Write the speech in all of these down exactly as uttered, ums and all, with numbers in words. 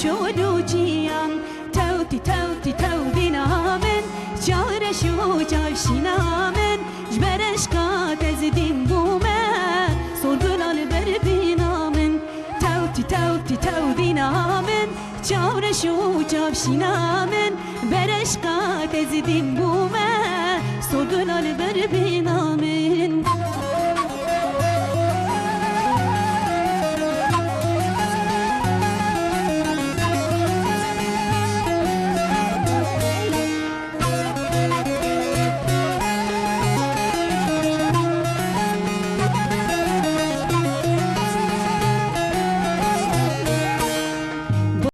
Çor û çiyan, tewtî, tewtî, tew dîna min, çareş û çavşîna min, ji ber eşqa te zidîn bûme, sorgula li ber bîna min. Tewtî, tewtî, tew dîna min, çareş û çavşîna min, ber eşqa te zidîn bûme, sorgula li ber bîna min.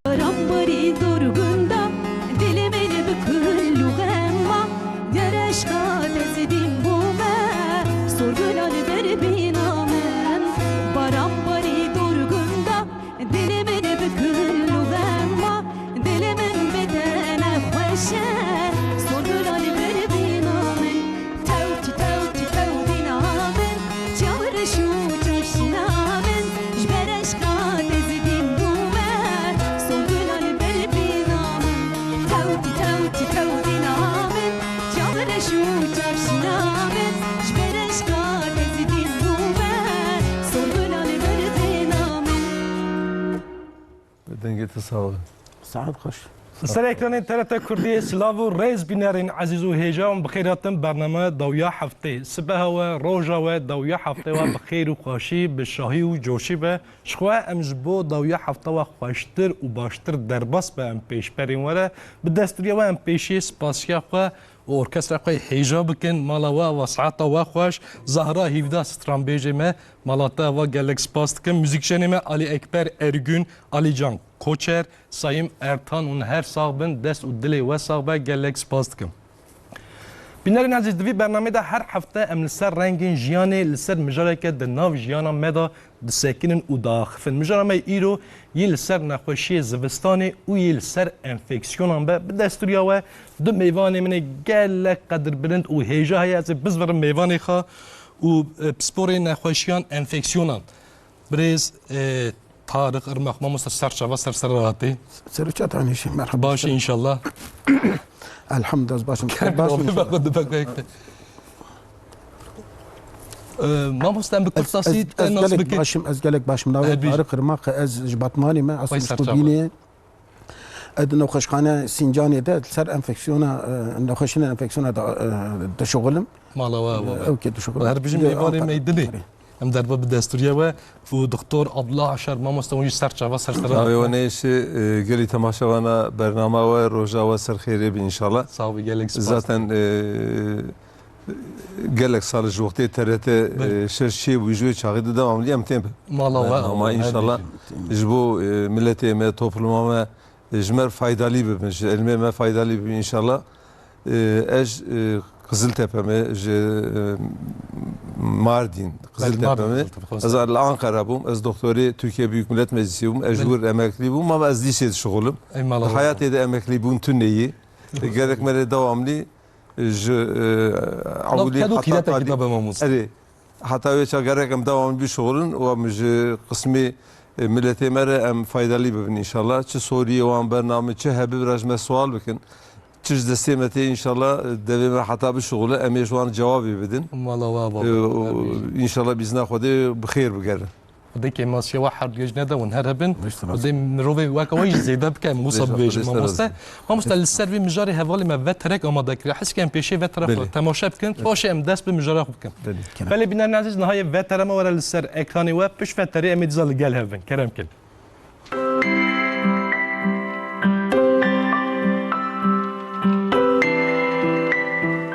Baran barî dorgunda, dilê min bi kul û xema, ger eşqa te zidîn bûme, sorgula li ber bîna min. Baran barî dorgunda, dilê min bi kul û xema, dilê min bi te nexweş e, sorgula li ber bîna min. Tewtî, tewtî, tew dîna min, çareş û çavşîna min, ji ber eşqa te zidîn bûme, sorgula li ber bîna min. Tewtî, tewtî, tew dîna min, çareş û çavşîna min, ji ber eşqa te zidîn bûme, sorgula li ber bîna min. Dengê te sax be. Saet xweş. Li ser ekranên T R T Kurdiyê silav û rêz bînerên ezîz û hêja û bi xêr hatin bername Dawiya Heftê. Sibeha we, roja we, dawiya heftê we bi xêr û xweşî, bi şahî û coşî be. Ji xwe em ji bo dawiya hefta we xweştir û baştir derbas be em pêşberên we re. Bi destûriya we em pêşiyê spasiya xwe û orkestra xwe hêja bikin. Mala we ava saeta we xweş. Zahra Hîvda stranbêjê me, mala te ava gelek spas dikim. Muzîkjenê me Alî Ekber Ergûn, Alîcan Koçer, Sayîm Ertan hûn her sax bin, dest û dilê we sax be, gelek spas dikim. Bînerên ezîz, di vî bernameyê de her hefte em li ser rengên jiyanê, li ser mijareke di nav jiyana me de disekinin û diaxifin. Mijara me îro yê li ser nexweşiyê zivistanê û yê li ser enfeksiyonan be. Bi destûriya we du mêvanê min ê gelek qedirbilind û hêja heye, ez ê bizvirim mêvanê xwe û, e, pisporê nexweşiyan enfeksiyonan. Birêz, e, Tarix Irmak, mamoste, ser çava ser sera hatî. Ser çava tanî şî, merhaba. Baş î înşallah. Elhamdülillah, ez baş im. Kerem Baş im abi, înşallah. Bak, bak, bak. E, mamoste, em bi kurtasî te nas bikin. Ez gelek baş im, ez gelek baş im. Navê Tarix Irmak, ez ji Batmanê me, aslında ji Qubînê. Ez di nexweşxane Sincanê de li ser enfeksiyona, e, nexweşîna enfeksiyona da, e, dişuxilim. Mala we ava be. Ew ke dişuxilim. Her bijî mêvanê me yê dilê. Erê. Em derba bi destûriya we û Doktor Abdullah Aşar, mamoste, hûn jî ser çava ser sera. Navê we neyşe, e, gelî temaşevana bernama we, roja we ser xêrê be înşallah. Sağ ol, gelek spas. Zaten, e, gelek sal ji wextê T R T, Belê. e, şeş çêbû, ji wê çaxê de dewamlî em tên bi. Mala we, ama her înşallah bijî. Ji bo, e, miletê me, topluma me, e, ji me re faydalî bibin, ji ilmê me faydalî bibin înşallah. E, ez, e, Qiziltepe me, ji, e, Mardîn, Belê, Qiziltepe Mardin, me. Qiziltepe, xwest. Ez li Ankara bûm, ez doktorê Türkiye Büyük Millet Meclisi bûm, ez ji Belê. wir emeklî bûm, ama ez dîsê dişuxulim. Ey mala we. Hayatê de emeklî bûn tune yî. Gerek me re dewamlî ji, e, Nav ewilî ked û heta qîretekî tadî. Tabe mamoste. Erê, heta wê ça gerek em dewam bişuxulin û em ji qismê, e, miletê me re em faydalî bibin înşallah. Çi soriyê wan bername, çi hebe bira ji me sual bikin. Çi ji destê me tê înşallah, e, devê me heta bişuxule, em ê ji wan cewabê bidin. Mala we ava be. E, û înşallah bîzna Xwedê bi xêr bigerin. Xwedê kêmasiya we her du yê ji nede hûn her hebin. Xwedê mirovê weke we jî zêde bike, em wisa bibêjin, mamoste. Mamoste, li ser vê mijarê hevalê me veterek amade kiriye. Hez dikim em pêşê vetera xwe temaşe bikin, paşê em dest bi mijara xwe bikin. Belê. Belê bînerên ezîz, niha yê vetera me were li ser ekranê we, pişt veterê em ê dîsa li gel hev bin. Kerem kin.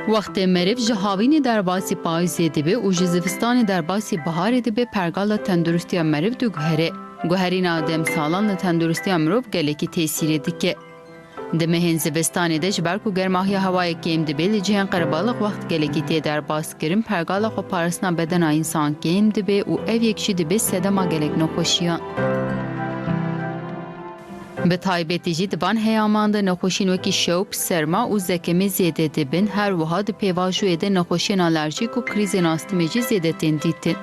Wextê meriv ji havînê derbasî payîzê dibe û ji zivistanê derbasî biharê dibe, pergala tenduristiya meriv diguhere. Guherîna demsalan li tenduristiya mirov gelekî tesîrê dike. Di mehên zivistanê de ji ber ku germahiya hewayê kêm dibe, li cihên qerebalix wext gelekî tê derbas kirin, pergala xweparastina bedena însan kêm dibe û ev yek jî dibe sedema gelek nexweşiyan. Bi taybetî jî di van heyaman de nexweşîn wekî şewb, serma û zekemê zêde dibin, her wiha di pêvajoyê de nexweşiyên alerjîk û krîzên astîmê jî zêde tên dîtin.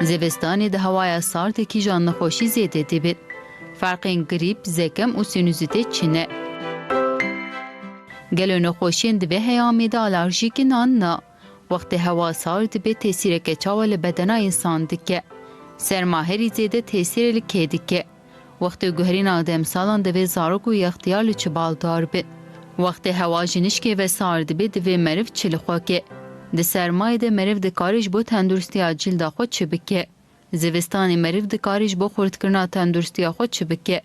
Zivistanê di hewaya sar de kîjan nexweşî zêde dibin. Ferqên grîp, zekem û sinûzîtê çi ne? Gelo nexweşiyên di vê heyamê de alerjîk in an na? Wextê hewa sar dibe, tesîreke çawa li bedena însan dike? Serma herî zêde tesîrê li kê dike? Wextê guherîna demsalan divê zarok û yextiyar li çi baldar bin? Wextê hewa ji nişkê ve sar dibe, divê meriv çi li xwe ke? Di sermayê de meriv dikare ji bo tenduristiya cîlda xwe çi bike? Zivistanê meriv dikare ji bo xurtkirina tenduristiya xwe çi bike?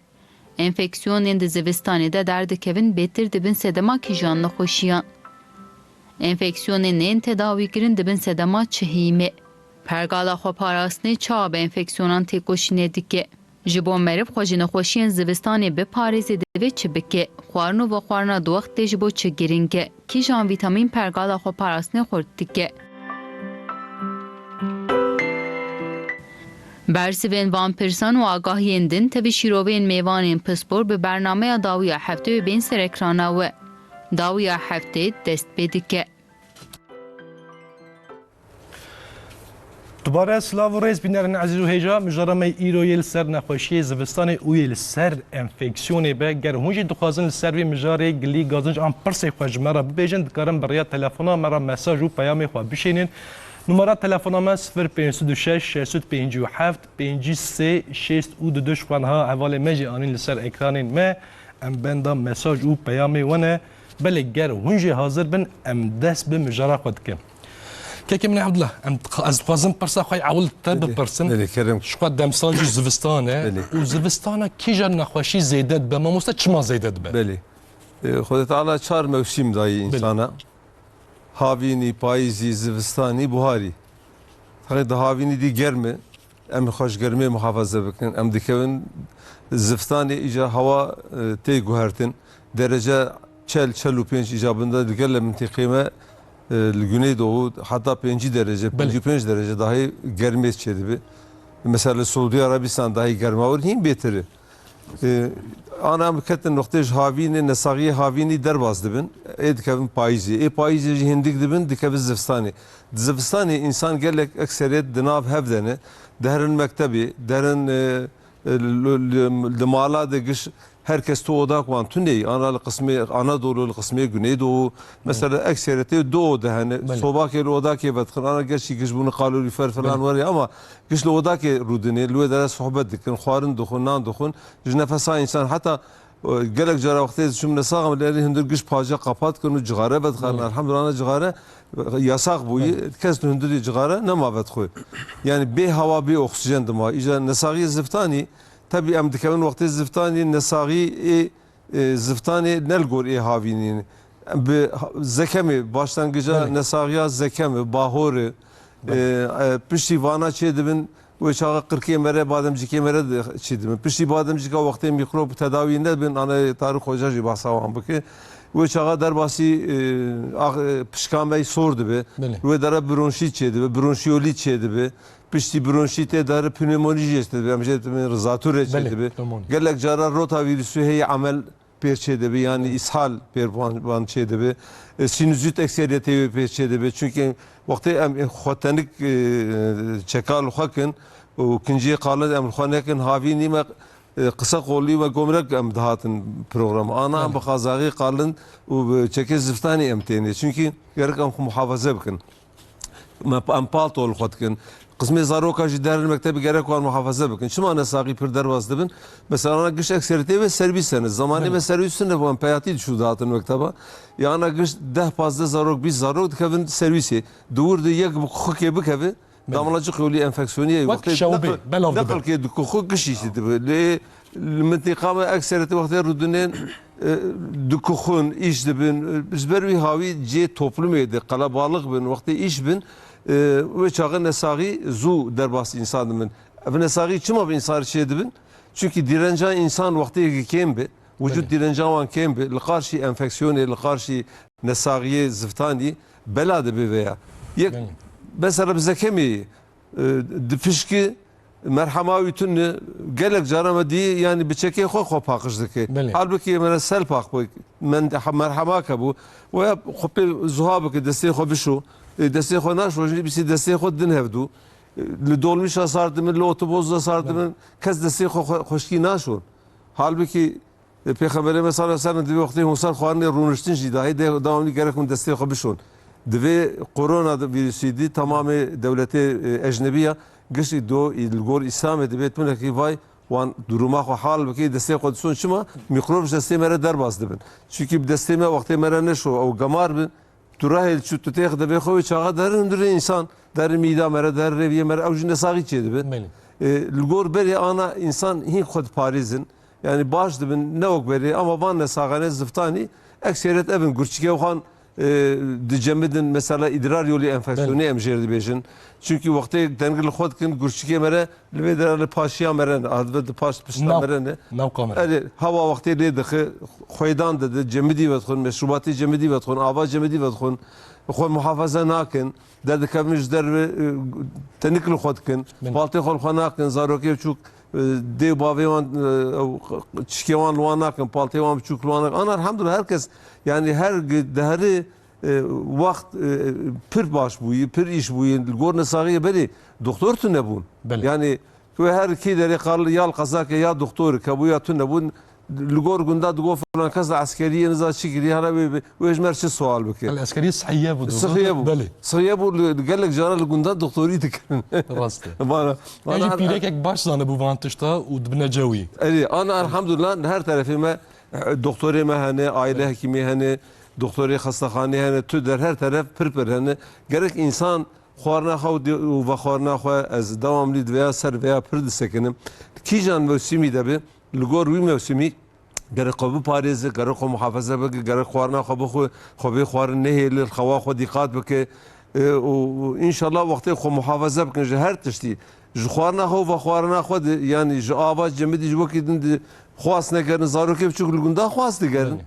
Enfeksiyonên di zivistanê de derdikevin bêtir dibin sedema kîjan nexweşiyan? Enfeksiyonên neyên tedawîkirin dibin sedema çi hîmê? Pergala xweparastinê çawa bi enfeksiyonan têkoşînê dike? Ji bo meriv xwe ji nexweşiyên zivistanê biparêze divê çi bike? Xwarin û vexwarina di wextê ji bo çi girîng e? Kîjan vîtamîn pergala xweparastinê xurt dike? Bersivên van pirsan û agahiyên din tevî şîroveyên mêvanên pispor bi bernameya dawiya heftê wê bên ser ekrana we. Dawiya heftê dest pê dike. Dubare silav û rêz bînerên ezîz û hêja, mijara me îro yê li ser nexweşiyê zivistanê û yê li ser enfeksiyonê be. Ger hûn jî dixwazin li ser vê mijarê gilî, gazinc an pirsê xwe ji me re bibêjin, dikarin bi rêya telefona me re mesaj û peyamê xwe bişînin. Numara telefona me sifir pênc sed û şeş, şeş sed pêncî û heft, pêncî sê şêst û du du. Ji xwe niha hevalê me jî anîn li ser ekranên me. Em benda mesaj û peyamê we ne. Belê ger hûn jî hazir bin, em dest bi mijara xwe dikin. Kekê min ê Abdullah, em dix-, ez dixwazim pirsa xwe yê ewil te Belê, bipirsim. belê, kerem. Ji xwe demsal jî zivistan e. Belê. Û zivistana kîjan nexweşî zêde dibe? Mamoste, çima zêde dibe? Belê. E, Xwedê Teala çar mewsîm dayî Belê. însana. Havînî, payîzî, zivistanî, buharî. Tenê di havînî dî germ e. Em xwe ji germê muhafaze bikin. Em dikevin zivistanê, îca hewa, e, tê guhertin. Derece çel, çel û pênc îca bin de di gele mintîqê me, e, li güneydoğu heta pêncî derece, Belê. pêncî û pênc derece dahî germê çêdibe. Mesela li Suûdî Arabistan dahî germawir hîn bêtir e. E, ana em ketin noqtê ji havînê, nesaxiyê havînî derbas dibin. Ê dikevin payîzê. Ê payîzê jî hindik dibin, dikevin zivistanê. Di zivistanê însan gelek ekseriyet di nav hev de ne. Derin mektebê, derin, e, e, li, li, li mala de giş her kes tu odak wan tune ye. Ana li qismê Anadolu, li qismê Güneydoğu. Mesela ekseriyetê du ode hene. Belê. Sobakê li odakê vedixin. Ana gerçî giş bûne kalorîfer falan Belê. were ama giş li odakê rûdinê. Li wê dere sohbet dikin, xwarin dixwin, nan dixwin. Ji nefesa însan heta, e, gelek cara wextê diçûm nesax em lê hundir giş pace qapat kirin û cixare vedixin. Belê. Elhamdulillah ana cixare yasax bûyî. Belê. Kes li hundirî cixare nema vedixwe. Yani bê hewa, bê oksijen dima. Îca nesaxiyê zivistanî, tebî em dikevin wextê zivistanî, nesaxî ê, e, zivistanê ne li gor ê havînî ne. Em bi ha-, zekemê, başlangıca Belê. nesaxiya zekemê, bahorê, Belê. e, e, piştî vana çê dibin, wê çaxa qirkê me re, bademcikê me re de çê dibin. Piştî bademcika wextê mîkrop tedawî nebin, ana Tarık Hoca jî bahsa wan bike. Wê çaxa derbasî, e, ax-, e, pişka me sor dibe. Belê. Wê dere bronşît çê dibe, bronşiyolît çê dibe. Piştî bronşîtê dere pneumonî jê çê dibe. Em jê dibin zatûrê çê Belê, dibe. pneumonî. Gelek cara rotavîrusû heye emel pêr çê dibe, yani ishal pêr van, van çê dibe. E, sinüzit ekseriyetê wê pêr çê dibe. Çünkü wextê em, e, xwe tenik, e, çeka li xwe kin û kinciyê qalin em li xwe nekin, havînî me, e, qise qolî me gomrek em dihatin programa. Ana em Belê. bi qazaxî qalin û bi çekê zivistanî em tênê. Çünkü gerek em xwe muhafaze bikin. Me, em palto li xwe dikin. Qismê zaroka jî derin mektebî gerek wan muhafaze bikin. Çima nesaxî pir derbas dibin? Mesela ana giş ekseriyetê ve servîs hene. Zamanê Belê. me servîs tune bû, em peyatî diçû dihatin mekteba. Ya ana giş deh pazdeh zarok, bîst zarok dikevin servîsê. Di wir de yek bi kuxikê bikeve, Belê. damlacik yolî enfeksiyonî ye. Wek Wextê şewbê, neql-, belav dibe. neqlkê dikuxu giş îşî dibe. Lê Li mintîqa me ekseriyetê wextê rûdinên, e, dikuxin, îş dibin. E, ji ber wî hawî cihê toplumê de qelebalix bin, wextê îş bin, e, wê çaxê nesaxî zû derbas însan dibin. Ev nesaxî çima bi însan re çê dibin? Çünkü direnca însan wextê kêm bi, wicûd Belê. direnca wan kêm bi, li qarşî enfeksiyonê, li qarşî nesaxiyê zivitanî bela dibe veya. Yek, Belê. mesela bi zekemê, e, di pişkî merhema wî tune, gelek cara me dî, yani bi çekê xwe xwe paqij dike. Belê. Halbukî me re sel paq bû, men-, merhema ke bû. Waya xwe pê zuha bike, destê xwe bişo. E, destê xwe naşo, jî bîsî destê xwe din hevdû. E, li dolmîşa sar dibin, li otobus de sar Belê. dibin, kes destê xwe xwe-, xweşkî naşon. Halbikî, e, Pêxemberê me sallallahu aleyhi ve sellem divê wextê hûn ser xwarinê rûniştin jî dahî de, dewamlî gerek hûn destê xwe bişon. Divê korona de vîrusî dî tamamê dewletê, e, ecnebî ya giştî do, î, li gor Îslamê divê tunekî vay wan duruma xwe hal bike, destê xwe dison çima? Mîkrob ji destê me re derbas dibin. Çunkî bi destê me wextê me re neşo ew gemar bi, tu rehê çû tu têx devê xwe wê çaxa derin hundirê însan, derin mîda me re, derin rêviyê me re, ew jî nesaxî çêdibin. Belê. E, li gor berê ana însan hîn xwe diparêzin. Yani baş dibin, ne wek berê, ama van nesaxane ziftanî ekseriyetet evin gurçikê xwan, e, dicemidin, mesela idrar yolî enfeksiyonê Belê. em jêr dibêjin. Çünkü wextê dengil xwe dikin gurçikê me re, li vê dera li paşiya me re ne, adibe di paş pişta Nav- me re ne. nav kamera. Erê, hewa wextê lê dixi, xwêdan didi, cemidî vedixwin, meşrubatê cemidî vedixwin, ava cemidî vedixwin, xwe muhafaza nakin, derdikevin ji derve, e, tenik li xwe dikin, Min. paltê xwe li xwe nakin, zarokê biçûk, e, dê û bavê wan, e, ew, çikê wan li wan nakin, paltê wan biçûk li wan nakin. Ana elhamdulillah her kes, yani her gi-, deherê, e, wext, e, pir baş bûyî, pir îş bûyî, li gor nesaxiyê berê doktor tune bûn. Belê. Yani, wê her kî derê qal ya li qezake ya doktor ke bû ya tune bûn, li gor gunda digo filan kes li eskeriyê niza çi kiriye, hele wê, wê ji me re çi sual bike. El eskerî sihiye bû. Sihiye bû. Belê. Sihiye bû, li, gelek cara li gunda doktorî dikirin. Rast e. Bana, Yan bana jî pîrekek baş zanibû van tişta û dibine cewî. Erê, ana elhamdulillah her terefê me, e, doktorê me hene, aile hekîmê hene, doktorê xestexanê hene, tu der her teref pir pir hene. Gerek însan xwarina xwe û di-, û vexwarina xwe ez dewamlî di vêya ser vêya pir disekinim. Kîjan mewsimî de bi, li gor wî mewsimî gerek xwe biparêze, gerek xwe muhafaza bike, gerek xwarina xwe bixwe, xwe bê xwarin nehêle, li xewa xwe dîqat bike. E, û, û înşallah wextê xwe muhafaza bikin ji her tiştî. Ji xwarina xwe û vexwarina xwe de, yanî ji ava cemidî ji wekî din de xwast negerin, zarokê biçûk li gunda xwast digerin.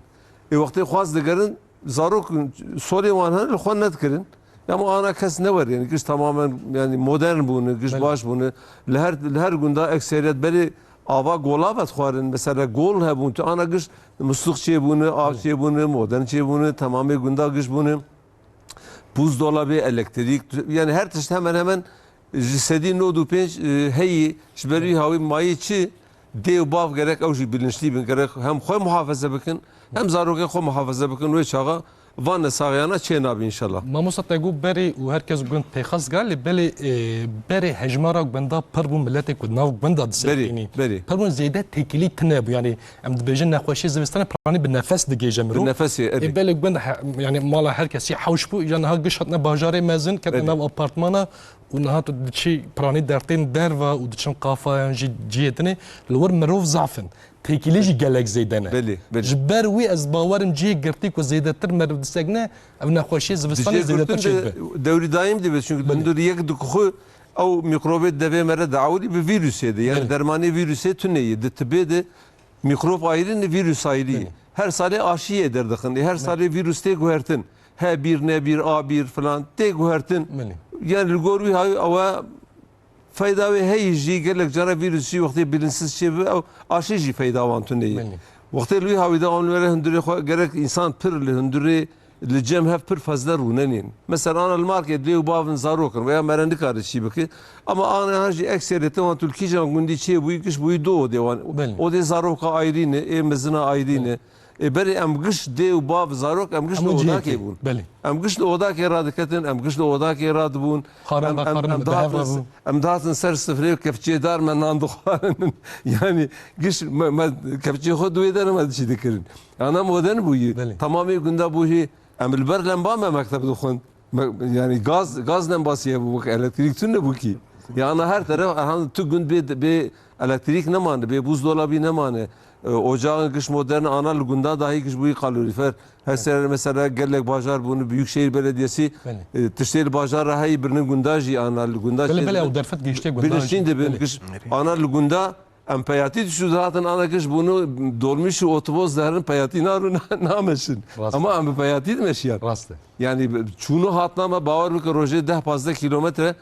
Belê. Ê wextê xwast digerin, zarok solê wan hene li xwe nedikirin. Ya ama ana kes ne wer, yani giş tamamen yani modern bûne, giş Belê. baş bûne. Li her, li her gunda ekseriyetet berê ava gola vedixwarin. Mesela gol hebûn, tu ana giş musluk çêbûne, av Belê. çêbûne, modern çêbûne, tamamê gunda giş bûne. Buzdolabê, elektrîk, yani her tişt hemen hemen ji sedî nod û pênc, e, heyî, ji ber wî hawî mayî çi, dê û bav gerek ew jî bilinçlî bin, gerek hem xwe muhafaza bikin, hem zarokên xwe muhafaza bikin, wê çaxa van nesaxiyana çê nabe înşallah. Mamosta te got berê û her kes gund pêxas ga, lê belê, e, berê hejmara gunda pir bû, miletê ku nav gunda Berê, disekînî. berê. Pir bûn zêde têkilî tune bû, yani em dibêjin nexweşiyê zivistanê piranî bi nefes digêje mirov. Bi nefesê, erê. Ê belê gund he-, yani mala her kesî hewş bû, ya niha giş hatine bajarê mezin, ketine Erê. nav apartmana, û niha tu diçî piranî dertên derva û diçin qafayan jî cihê dinê, li wir mirov zaf in. Têkilî jî gelek zêde ne. Belê, belê. Ji ber wî ez bawer im cihê girtî ku zêdetir meriv disekine, ev nexweşiyê zivistanê Dijê zêdetir girtin çêdibe. de dewrî daîm dibe, çünkü Belê. hundir yek dikuxu ew mîkrobê devê me re diewilî bi vîrusê de, yani Belê. dermanê vîrusê tune ye. Di tibê de mîkrob ayrî ne, vîrus ayrî ye. Belê. Her salê aşiyê derdixin, her salê vîrus tê guhertin. H bir, N bir, A bir filan tê guhertin. Belê. Yani li gor wî hay-, ew e feyda wê heyî jî gelek cara vîrus jî wextê bilinçsiz çêbibe ew aşî jî feyda wan tune ye. Belê. Wextê li wî hawî de wan were hundirê xwe gerek însan pir li hundirê li cem hev pir fezle rûnenên. Mesela ana li markê dê û bavin zarok in veya mere nikare çî bike. Ama ana han jî ekseriyetê wan tu li kîjan gundî çêbûyî giş bûyî du odê wan. Belê. Odê zaroka ayrî ne, ê mezina ayrî ne. Belê. Ê berê em giş dê û bav zarok em giş Hemû li cihê odakê tê. bûn. Belê. Em giş li odakê radiketin, em giş li odakê radibûn. Xwarin Em, em, vexwarin em bi hev dihatin, rabûn. em dihatin ser sifrê û kevçiyê dar me nan dixwarin. Yani giş me, me kevçiyê xwe di wê derê me diçî dikirin. Ana modern bûyî. Belê. Tamamê gunda bûyî. Em li ber lemba me mekteb dixwin. Me, yani gaz, gaz lembasî hebû, wek elektrîk tune bû kî. Ya ana her teref, aha, tu gund bê, bê elektrîk nemane, bê buzdolabî nemane. E, ocaxên giş modern ana li gundan dahî giş bûyî kalorîfer. Her sere mesela gelek bajar bûne, Büyükşehir Belediyesi, Belê. e, tiştê li bajar re heyî birinin gunda jî ana li gunda Belê, jî belê, dibin. ew derfet gihiştê gundan Bilinçlî jî. dibin, Belê. giş ana li gunda em peyatî dişû dihatin ana giş bûne dolmîş û otobos derin peyatî narû na-, nameşin. Rast. Ama em bi peyatî dimeşiyan. Rast e. Yani çûnû hatna me bawer bike rojê deh pazdeh kilometre,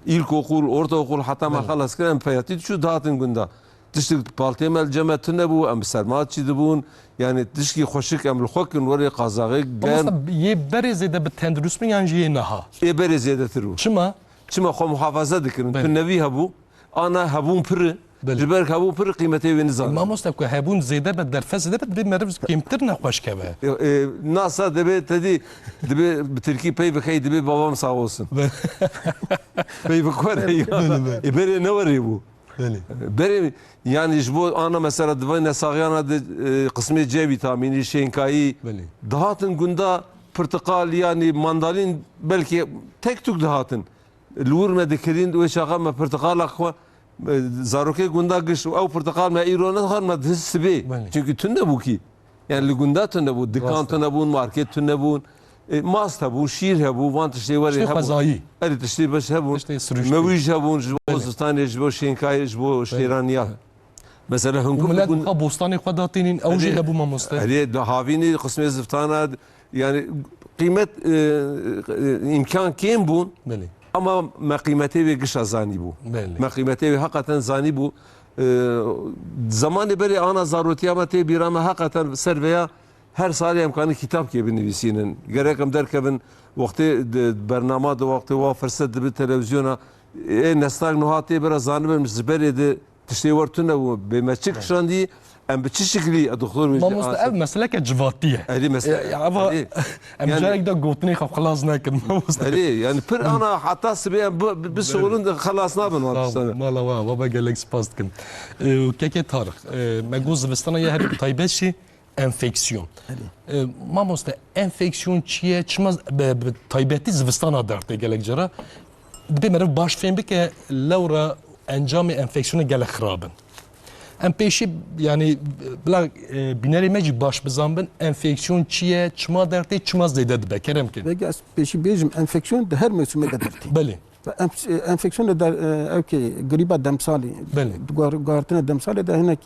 e, îlkokul, ortaokul heta me Belê. xelas kir em peyatî diçû dihatin gunda. Tiştik paltê me li cem me tune bû, em bi serma çî dibûn. Yani tişkî xweşik em li xwe kin werê qazaxê germ. Mamosta, yê berê zêde bi tendurist bûn yan jî yê niha? Ê berê zêdetir bû. Çima? Çima xwe muhafaza dikirin. Belê. Tu nevî hebû, ana hebûn pir e. Belê. Ji ber hebûn pir qîmetê wê nizane. Mamoste, ku hebûn zêde be, derfet zêde be, dibê meriv kêmtir nexweş keve. E, e, nasa dibê te dî, dibê bi tirkî pey bikey, dibê babam sağ olsun. Be- Pey bi xwe re ya. Belê, belê. E, berê ne werê bû. Belê. Berê, yani ji bo ana mesela divay nesaxiyana de, e, qismê C vitamînî, şênkayî, Belê. dihatin gunda pirtiqal, yani mandalîn belkî tek tuk dihatin. Li wir me dikirîn, wê çaxa me pirtiqala xwe, e, zarokê gunda giş û ew pirtiqal me îro nedixwar, me dihist sibê. Belê. Çünkü tune bû kî. Yani li gunda tune bû, dikan Rast e. tune bûn, market tune bûn. E, mast hebû, şîr hebû, van tiştê werê Tiştê hebûn. xwezayî. Erê tiştê beş hebûn. Tiştê siruştê. Mewîj hebûn, ji bo Belê. zistanê, ji bo şênkaye, ji bo Belê. şêraniya. Mesela hûn Û ku milet bûn wiha bostanê xwe datînin, ew jî Erê, hebû mamoste. erê, di havînî qismê ziftana, yani qîmet, e, e, îmkan kêm bûn. Belê. Ama me qîmetê wê gişa zanî bû. Belê. Me qîmetê wê heqeten zanî bû. E, zamanê berê ana zarotiya me tê bîra me heqeten ser veya her salê em kanin kitabkê binivîsînin. Gerek em derkevin wextê di bernama de wextê wa firset dibi televîzyona. Ê nestak nuha tê bira zanibin ji berê de tiştê wer tune bû. Bê me çi kişandî, em bi çi şiklî, e, doktor wê jî Mamoste, asa- ev meseleke civatî ye. Erê mesele. E, ya, ava, Erê. em Yani carek de gotinê xwe xilas nekin, mamoste. Erê, yani pir ana heta sibê em bi, bi, bi şixulin de xelas nabin wan Sağ ol. tiştane. Mala wa, wa be gelek spas dikim. E, keke Tarık, e, me got zivistana ye herî taybet jî enfeksiyon. Erê. E, mamoste, enfeksiyon çi ye? Çima z-, bi, bi taybetî zivistana derdê gelek cara? Dibê meriv baş fêm bike, lewra encamê enfeksiyonê gelek xirab in. Em pêşî, yani, bila, e, bînerê me jî baş bizanbin, enfeksiyon çi ye, çima dertê, çima zêde dibe? Kerem kin. Vege ez pêşî bêjim, enfeksiyon di her mewsimê de dertê. Belê. Ve enf-, enfeksiyon de der-, e, ew ki grîba demsalê, Belê. guar-, guartina demsalê de hinek,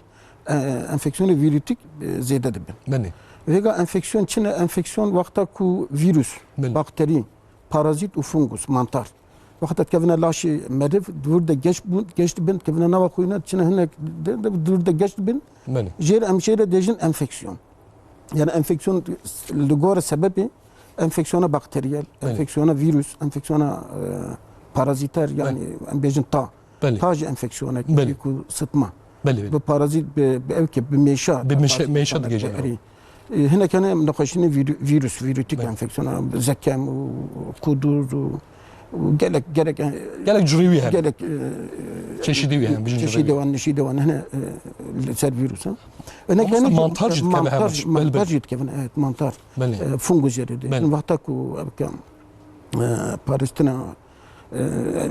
e, enfeksiyonê vîrûtîk, e, zêde dibin. Belê. Vêga enfeksiyon çi ne? Enfeksiyon wexta ku vîrus, Belê. bakterî, parazît û fungus, mantar. Wexta dikevine laşê meriv, di wir de geş bûn, geş dibin, dikevine nava xwîna, diçine hinek de, de, di wir de geş dibin. Belê. Jêr em jê re dêjin enfeksiyon. Yani enfeksiyon li gore sebebê, enfeksiyona bakteriyel, Belê. enfeksiyona vîrus, enfeksiyona, e, parazîter, yani Belê. em bêjin ta. Belê. Ta jî enfeksiyonek, Belê. ku sıtma. Belê, belê. Bi parazît, bi, bi ew ki, bi mêşa. Bi mêşe-, Parazît mêşa sıtma, digihîjin. erê. E, hinek hene nexweşînê vîru-, vîrus, vîrûtîk Belê. enfeksiyon, zekem û kuduz û, û gelek, gelek, e, Gelek curê wî hene. gelek, e, Çeşidî wî hene, bijin curê çeşidê wî. wan, nişîdê wan hene, e, li ser vîrusan. Hinek Ama hene mantar jî dikeve mantar hemen. jî, Belê, mantar belê. jî dikevin, evet, mantar. Belê. E, fungus jê re dê. Belê. Wexta ku, e, parastina, e, e,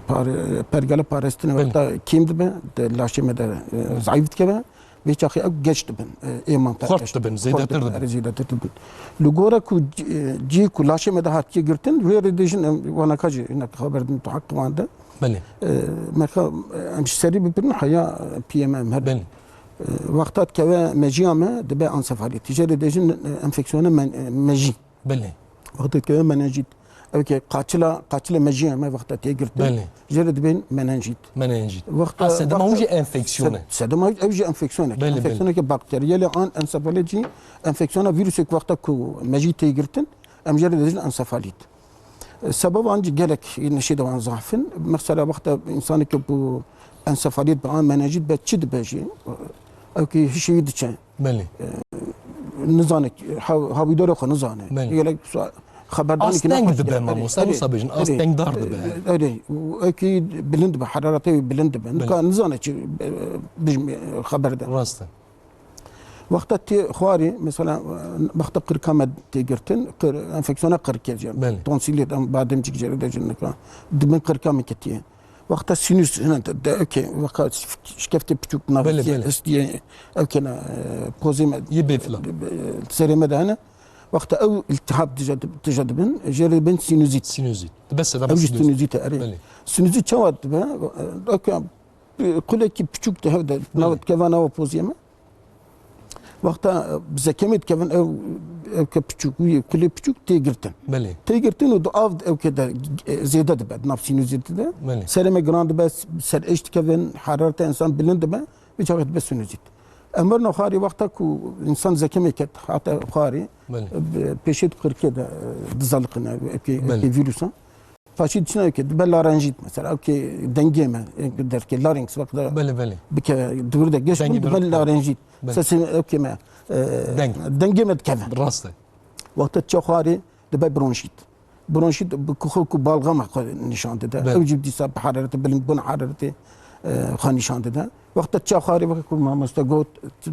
pare-, pergala parastina Belê. wexta kêm dibe, di laşê me de, e, zayıf dikeve. Vê çaxê ew geç dibin, e, ê mantar Xurt geç dibin, dibin. zêdetir Xurt dibin. dibin, erê zêdetir dibin. Li gora ku c-, e, cihê ku laşê me de hatiye girtin, wê rê dêjin em wanaka jî hinek xeber din tu heq wan de. Belê. E, me ka, em ji serî bibirin heya P M M her. Belê. E, wexta dikeve mejiya me dibe ansefalît. Jê rê dêjin, e, enfeksiyona men-, e, mejî. Belê. Wexta dikeve menenjît. Ew ke qaçila, qaçila mejiyê me wexta tê girtin. Belê. Jê re dibên menenjît. Menenjît. Wexta, Ha, sedema wexta wî jî enfeksiyone. sed-, sedema wî ew jî enfeksiyone. Belê, belê. Enfeksiyoneke bakteriyel e an ensefalît jî enfeksiyona vîrusek wexta ku mejî tê girtin, em jê re dibêjin ensefalît. E, sebeba an jî gelek nişî de wan zaf in. Mesela wexta insaneke ku ensefalît be an menenjît be çi dibe jî? Ew ki hişê wî diçe. Belê. Nizane, ha-, hawîdorê xwe nizane. Belê. Gelek sa-, xeberdanê ki Asteng nexweş dibe, dibe. mamoste, Erê, wisa bêjin, erê, astengdar dibe. Erê, û eki bilind dibe, heraretê wî bilind dibe. Belê. Nika nizane çi, e, bijim, e, xeber de. Rast e. Wexta tê xwarê, mesela, e, wexta qirka me tê girtin, qir-, enfeksiyona qirkê jî. Belê. Tonsîlê de, bademcik jê re de jin nika. Dibin qirka me ketiye. Wexta sinüs, hina de, de, okey, wexta şikeftê piçûk Belê, navê belê. Histiyê, ew kena, e, pozê me, Yê bêfla. e, serê me de hene. Wexta ew iltihab tija dib-, tija dibin, jê re dibin sinüzît. Sinüzît. Dibe sedema Ew jî sinüzît. sinüzît e, erê. Belê. Sinüzît çawa dibe? E, okey, kulekî piçûk de hev de, Belê. nav, keva nava pozê me. Wexta, e, bi zekemê dikevin ew, ew ke piçûk, wî kulê piçûk tê girtin. Belê. Tê girtin û di av ew ke de, e, zêde dibe, di nav sinüzîtê de. Belê. Serê me giran dibe, ser êş dikevin, herareta însan bilind dibe, vê çaxê dibe sinüzît. Em werin xwarê wexta ku însan zekemê ket, hate xwarê, Belê. e, pêşê di qirkê de, e, dizaliqine, ew ke, ew Belê. ke vîrusa. Faşî diçine, ewkê dibe larenjît mesela, ewkê dengê me, e, derkê larynx wexta Belê, belê. bike, dûr de geş Dengê bin, dibe mirov. larenjît. Belê. Sesê ewkê me, e, Deng. dengê me dikeve. Rast e. Wexta çaxarê dibe bronşît. Bronşît bi ku xwe ku balgama xwe nîşan dide. Belê. Ew jî dîsa bi hararetê, bilindbûna hararetê, e, xwe nîşan dide. Wexta çaxarê, wexta ku mamoste got,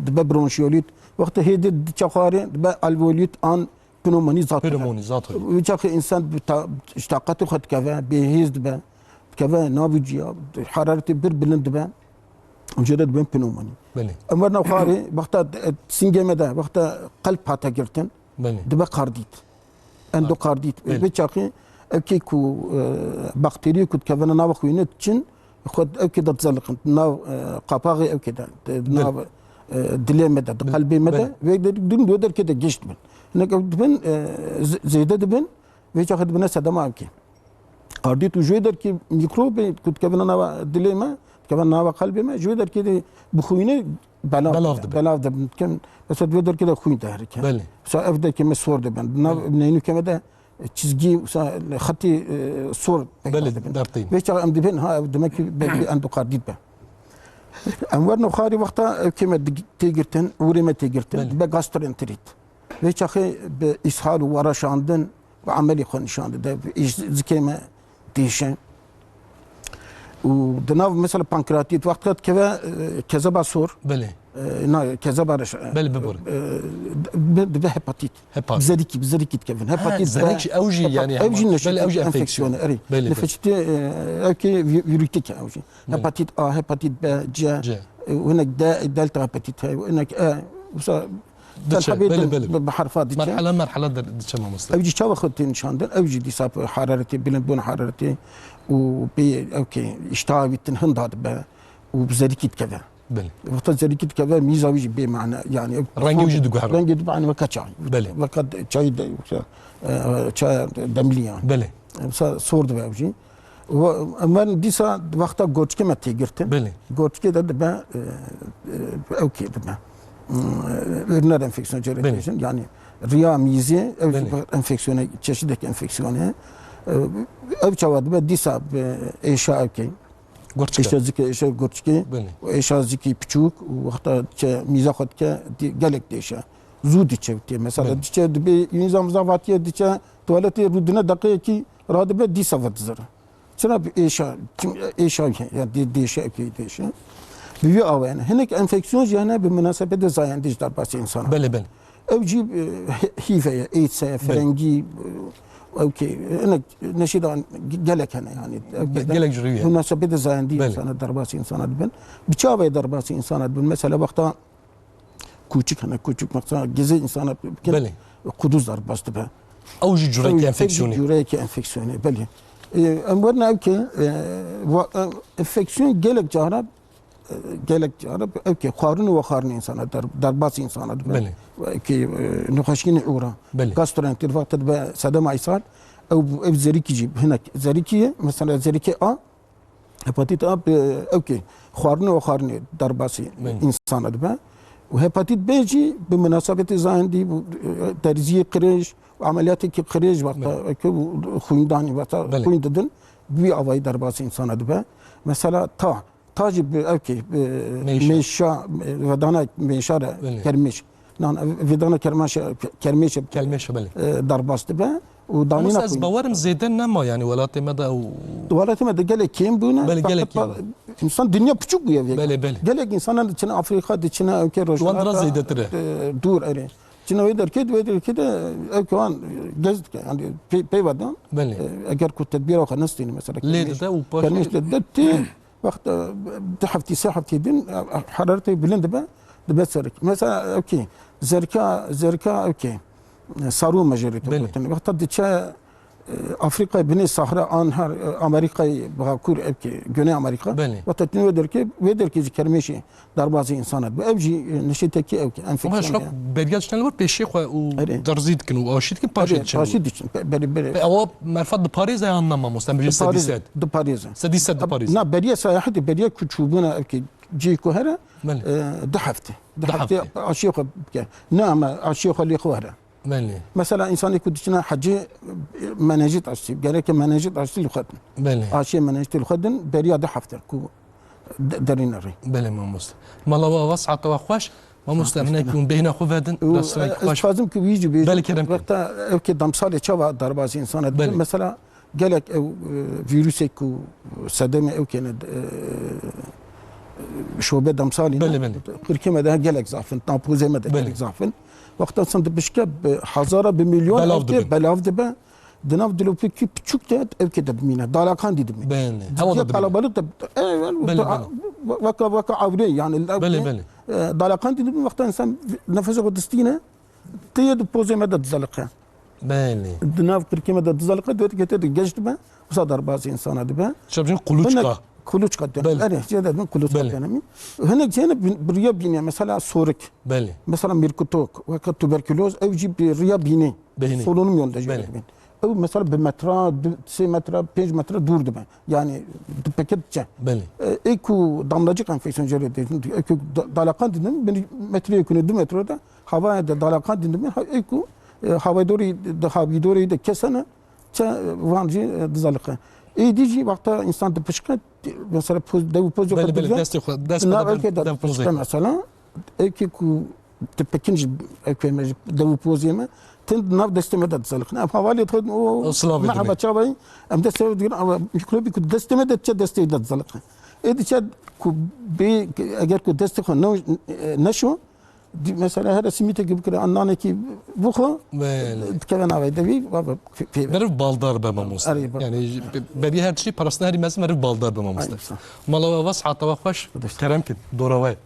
dibe bronşiyolît. Wexta hêdî çaxarê dibe alveolît an pneumonî zat. Pneumonî zat. Wî çaxê însan bi ta-, ji taqetê xwe dikeve, bêhêz dibe. Dikeve nav û ciya, hararetê bir bilind dibe. Jê re dibin pneumonî. Belê. Em werna xwarê, wexta, e, singê me de, wexta qelb hate girtin, Belê. dibe kardît. Endokardît. Belê. Vê çaxê ewkê ku, e, bakteriyê ku dikevine nava xwînê diçin, xwe ewkê de dizeliqin. Nav, e, qapaxê ewkê de, de, Belê. nav, e, dilê me de, di Belê. qelbê me de, Belê. vê de, din wê derkê de geş dibin. Hinek ew dibin, e, z-, zêde dibin, vê çaxê dibine sedema ewkê. Kardît û ji wê derkê mîkrobê ku dikevine nava dilê me, dikevine nava qelbê me, ji wê derkê de bi xwînê belav, Belav dibe. belav dibin. Dikin, mesela di wê derkê de xwîn diherike. Belê. Mesela ev derkê me sor dibin. Di nav Belê. neynûkê me de çizgî, mesela xetî, e, sor peyda Belê, dibin. derteyî. Vê çax em dibin, ha, ev demek ki belkî endokardît be. Em werno xwarî wexta ewkê me dig-, tê girtin, ûrê me tê girtin, Belê. dibe gastroenterit. Vê çaxê bi îshal û wereşandin û emelê xwe nîşan dide. Îş-, zikê me dêşe. Û di nav mesela pankreatît wexta dikeve, e, kezeba sor. Belê. E, na, kezeba reş-, Belê, bibore. e, bi, dibe hepatît. Hepat. Bi zerikî, bi zerikî dikevin. Ha, Hepatît zerek B, jî, ew jî hepa-, yani ew jî hepat. nefeçîtî Belê, ew jî enfeksiyon. enfeksiyon. Erê. Belê, belê. Nefeçîtî, e, ew ki vî-, vîrûtîk e ew jî. Belê. Hepatit A, hepatit B, C, C. e, hinek D, delta hepatit heye, hinek E, wisa Diçe, telhebê belê, din belê. bi, bi herfa diçe. Merhele, merhele der-, diçe mamoste. Ew jî çawa xwe tê nîşandin? Ew jî dîsa bi hararetê, bilindbûna hararetê û bê, ew ki, îştaha wî tin hinda dibe û bi zerikî dikeve. Belê. Wexta zerikî dikeve, mîza wî jî bê mane, yani, ew Rengê wî jî diguhere. Rengê dibe, yani, weke çay. Belê. Weke çayî de, weke, e, çaya demlî, yani. Belê. Wisa sor dibe ew jî. Û em dîsa wexta goçkê me tê girtin. Belê. Goçkê de dibe, e, e, ew kê dibe. Hmm, uriner enfeksiyon Belê. cerek yani riya mîzê, ew Belê. enfeksiyonê, çeşidek enfeksiyonê. E, ew çawa dibe dîsa bi êşa ew kê. Gurçike. Êşa zikê, êşa gurçikê. Belê. Û êşa zikê piçûk û wexta diçe mîza xwe dike, di-, gelek dêşe. Zû diçe tê. Mesela Belê. diçe dibê, însan miza vatiye diçe tuwaletê rûdine deqeyekî radibe dîsa vedizire. Çira bi êşa, çim-, êşa ya dê-, dêşe, epey dêşe. Bi vî awayene. Hinek enfeksiyon jî hene bi munasebetê zayendî ji derbasî însanan. Belê, belê. Ew jî, e, hîve ye, AIDS e, Belê. firengî, e, ew kê, hinek neşîdan gelek hene yani. Ew Ge-, kê de gelek ji rûyê. Munasebetê zayendî Belê. însana, derbasî însana dibin. Bi çi awayê derbasî însana dibin? Mesela wexta kûçik hene, kûçik mesela gizê însana bikin, Belê. quduz derbas dibe. Ew jî cureyekî Ew jî enfeksiyonê. cureyekî enfeksiyonê, belê. E, em werine ew kê, e, wa-, e, enfeksiyon gelek cara gelek cara ew kê xwarin û wexwarin însana der-, derbas însana dibe. Belê. Ew kê, e, nexweşiyên ûra. Belê. Gastroenterit wexta dibe sedema îshal, ew, ew zerikî jî hinek zerikî ye. Mesela zerikê A, hepatit A bi, ew kê xwarin û wexwarinê derbasî Belê. însana dibe. Û hepatit B jî bi munasebetê zayendî, bu, e, derziyê qirêj û emeliyatê ki qirêj wexta Belê. ew kê xwîndanî wexta Belê. xwîn didin, bi vî avayî derbasî însana dibe. Mesela ta Ta jî bi ew kê, bi Mêşa. mêşa, e, vedana mêşa re Belê. kermêş. Nan, e, vedana kermaşe, kermêşe, Kelmêşe, belê. e, derbas dibe û danîna Ama ez xwîn. bawerim zêde nema, yani welatê me de ew Welatê me de gelek kêm bûne. Belê, gelek Fakat kêm. ba-, insan dinya piçûk bûye vê. Belê, belê. Gelek insanan diçine Afrika, diçine ew kê Wan rojhilata, ra zêdetir e. e, dûr erê. Çine wê derkê, wê derkê de ew kê wan gez dike. Yani pê-, peyva de, Belê. e, eger ku tedbîra xwe nestîne mesela. Lê kermêş, dide û paşê kermêş de, de tê, Wexta, e, du heftî, sê heftî din, e, e, heraretê bilind dibe, dibe serik. Mesela, ew kê, zerka, zerka, ew kê, e, sarû me jê re Belê. gotin. Wexta diçe, e, Afrîkayê binê Sahra an her, e, Amerîkayê Bakur, ew kê, Güney Amerîka. Belê. Wexta tîne wê derkê, wê derkê jî kermêşê derbazî însana dibe. Ew jî, e, neşêtekî ew kê, Ama enfeksiyon şok ye. beriya çine li wir pêşê xwe û Erê. derzî dikin û aşî dikin, paşê Erê, diçin. paşî diçin. Pe-, berê, berê. Pe, ewa merfa diparêze yan na mamoste, em bêjin sedî sed. Diparêze. Sedî sed diparêze. Na, beriya seyahetê, beriya ku çûbûna ev kê cihê ku here, Belê. e, du hefte. Du Du hefte hefte. aşiyê xwe bike. Ne, ama aşiyê xwe lê xwe here. Belê. Mesela, însanê ku diçine hecê, menenjît aştî, gereke menenjît aştî li xwe din. Belê. Aşiyê menenjîtê li xwe din, beriya du hefte ku de-, derîne rê. Belê mamoste. Mala we ava, saeta we xweş. Mamoste, hinek hûn bêhna xwe vedin. Û, dest hinek e, ez xweş. Dixwazim ku wî jî bêjim. Belê, kerem kin. Wexta ew ke demsalê çawa derbasî însana dibin. Belê. Mesela, gelek ew, e, vîrusê ku sedemê ew kene, e, şobe demsalî ne. Belê, belê. Qirkê me de gelek zaf in, napozê me de Belê. Gelek zaf in. Wexta sen dipişke bi hezara, bi milyon Belav ew ke dibin. Belav dibe. Di nav dilopikî piçûk de ev ke de bimîne. Dalakan dî dimîne. Belê. Hewa da dimîne. Kalabalık da, e, yani, Belê, belê. Weka, weka ewrê, yani, Belê, belê. E, dalakan dî dimîne, wexta insan nefesê xwe distîne, tê yê di pozê me de dizeliqe. Belê. Di nav qirkê me de dizeliqe, dê dikete di geş dibe, wisa derbasî insana dibe. Şabjin kuluçka. Hinek kuluçka dene. Belê. Erê, jê de dibin kuluçka Belê. Dene. Hinek jê ne bi-, bi riya bîne, mesela sorik. Belê. Mesela mirkutok, weka tuberkuloz, ew jî bi riya bîne. Bêhnî. Solunum yolda jî Belê. Dibin. Ew mesela bi metra, du, sê metra, pênc metra dûr dibe. Yani dipeke diçe. Belê. E, ê ku damlacik enfeksiyon jê re dê. Ê ku da-, dalakan didin, bin metre yekune, du metre de havaya de dalakan didin, ha, ê ku, e, havadorî de, havîdorî de kesene, çe, e, van jî, e, dizaliqe. Ê dî jî wexta insan dipişke, mesela poz, dev û pozê Belê, xwe belê, dibîne, destê xwe, dest xwe nav de ewke de dev pozê dipişke xwe. Mesela, ewkê ku dipikin ji, ewkê me ji dev û pozê me, tin di nav destê me de dizaliqin. Em hevalê dixwin, o, O silavê merheba, dibê. Çawa yî? Em destê me digirin, ama mikrobî ku destê me de diçe destê de dizaliqin. Ê diçe ku bê, eger ku destê xwe ne, neşo, Di-, mesela here simîtekî bikire, an nanekî bixwe, Belê. Dikeve navê devî, va, va, pê, pê. Meriv baldar be mamoste. Erê, ba- Yani, be-, beriya her tiştî parastina herî mezin meriv baldar be mamoste. Aynen. Mala we ava, saeta we xweş. Xweş. Kerem kin, dora we.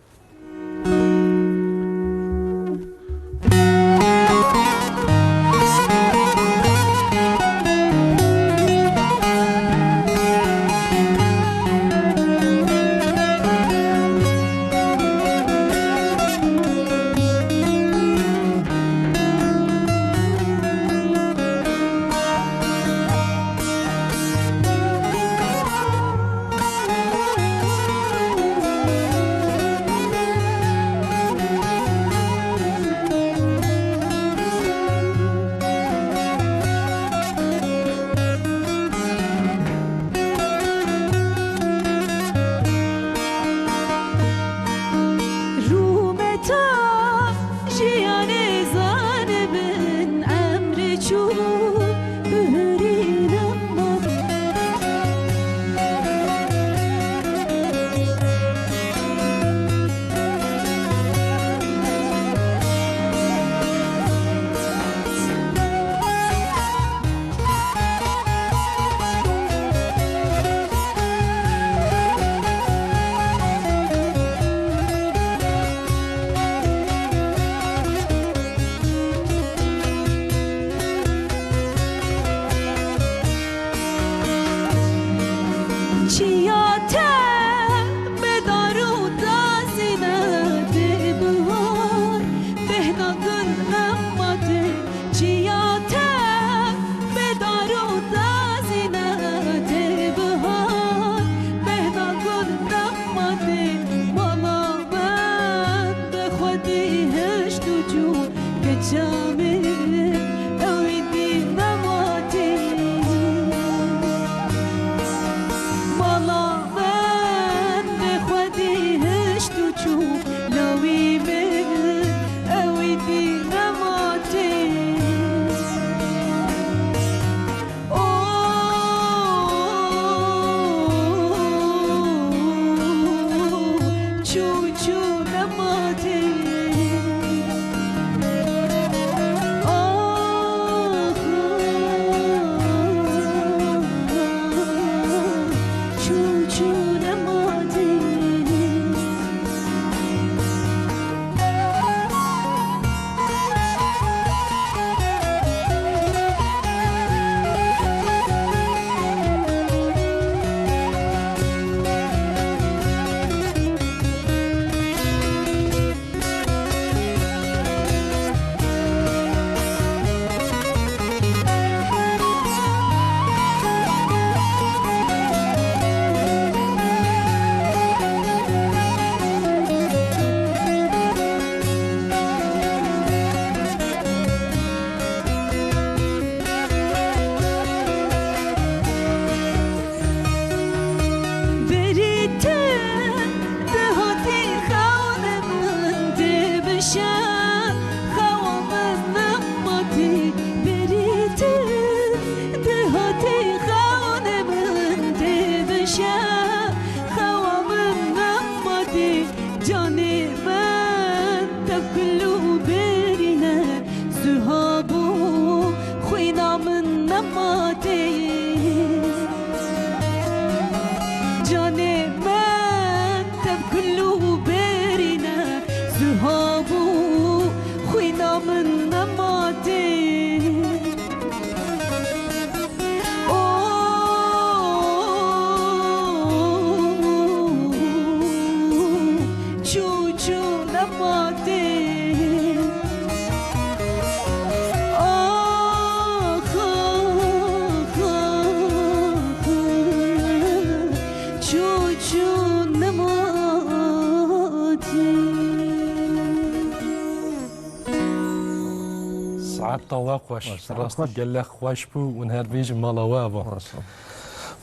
Tawa xweş. Maşallah. Rastî gelek xweş bû û her bêjî mala we ava. Maşallah.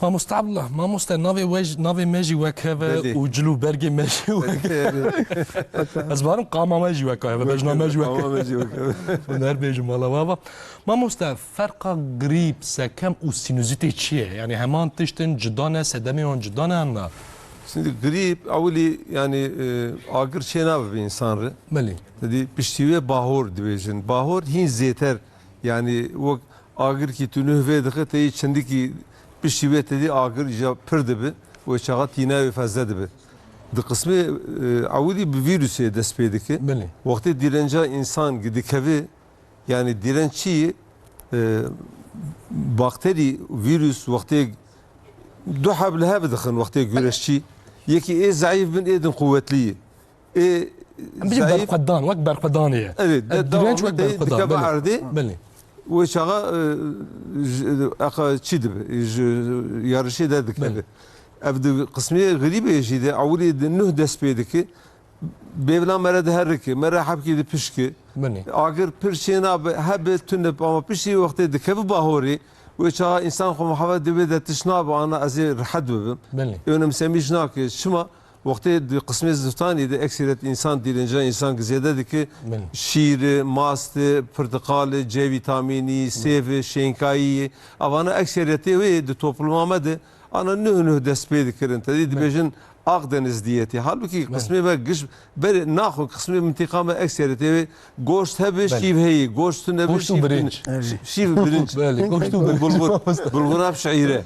Mamoste Abdullah, mamoste navê we jî, navê me jî wek hev e Belê. Û cil û bergê me jî wek hev e. Ez barim qama me jî wek hev e, bejna me jî wek hev e. Qama me jî wek hev e. Û her bêjî mala we ava. Mamoste, ferqa grîp, sekem û sînozîtê çi ye? Yanî heman tişt in, cuda ne, sedemê wan cuda ne, an na? Şimdi grîp, ewilî, yanî, e, agir çê nabe bi însan re. Belê. Tedî piştî wê bahor dibêjin. Bahor hîn zêter, yanî wek agirkî tu nuh vê dixe, teyî çendikî piştî wê tedî agir îca pir dibi, wê çaxa tîna wê fezle dibi. Di qismê, e, ewilî bi vîrusê dest pê dike. Belê. Wextê dîrenca însan dikeve, yanî dîrenç çi ye? E, bakterî, vîrus wextê du heb li hev dixin wextê gureşçî. Yekî ê zeîf bin, ê din quwetlî ye. Ê Em bijî zayîf berxwedan, wek berxwedanê ye. Evet, E, de- dîrenç devamlı wek de berxwedan, dikeve belê. Erdê. Belê. Wê çaxa, e, ji, aqa çi dibe, ji yarışê de dikeve. Belê. Ev di qismê grîbê jî de ewilî di nuh dest pê dike. Bêvla mere di herike, mere hebkî di pişke. Belê. Agir pir çê nabe, hebe tune, ama piştî wextê dikeve bahorê, wê çaxa însan xwe muhafaza dibe de tişt nabe, ana ez ê rehet bibim. Belê. Ê önemsemîş nake. Çima? Wextê di qismê ziftanî de ekseret însan dîrenca însan zêde dike. Belê. Şîr e, mast e, pirtiqal e, C vîtamînî, sêv e, şênkayî ye. Avana ekseretê wê di topluma me de ana nuh nuh dest pê dikirin. Tedî Belê. Dibêjin Akdeniz diyetî. Halbukî Belê. Qismê me giş berê naxwe, qismê mintîqa me ekseretê wê Goşt hebe, Belê. Şîv heye. Goşt tune be, Goşt û şîv birinc. Bin-, şîv birinc. Belê, goşt û birinc. Bulgur, bulgur ab şeîre.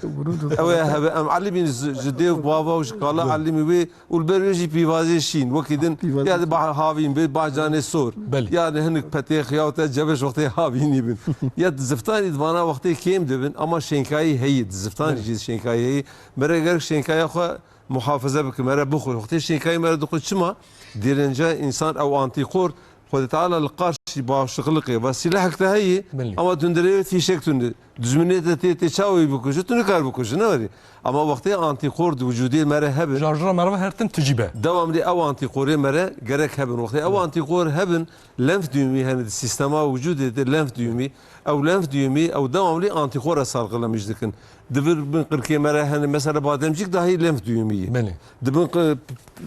Ew ê hebe, em elimîn ji, ji dêv bava û ji kala Belê. Elimî wê û li ber wê jî pîvazê şîn. Wekî din, Pîvazê ya di şîn. Bah havîn be, bah canê sor. Belê. Ya di hinik petêx ya te cebeş wextê havînî bin. Ya di ziftanî di vana wextê kêm dibin, ama şênkayî heye. Di ziftanî Belê. Jî şênkayî heye. Mere gerek şênkaya xwe muhafaza bike, mere bixwe. Wextê şênkayî mere dixwe çima? Dêrenca însan ew antîkor, Xwedê Teala li qarşî başlıklıkê ve sîlehek te heye, Belê. Ama tu hundirê wê fîşek tune. Dijminê te tê, tê çawa wî bikuje, tu nikar bikuje, ne werî. Ama wextê antîkor di wicûdê mere hebin. Jarjira mere ve her tim tijî be. Devamlı ew antîkorê mere gerek hebin. Wextê ew Belê. Antîkor hebin, lenf düğümî hene di sîstema wicûdê de lenf düğümî. Ew lenf düğümî, ew devamlı antîkora salgılamış dikin. Di vir bin qirkê mere hene, mesela bademcik dahî lenf düğümî ye. Belê. Di bin qi-,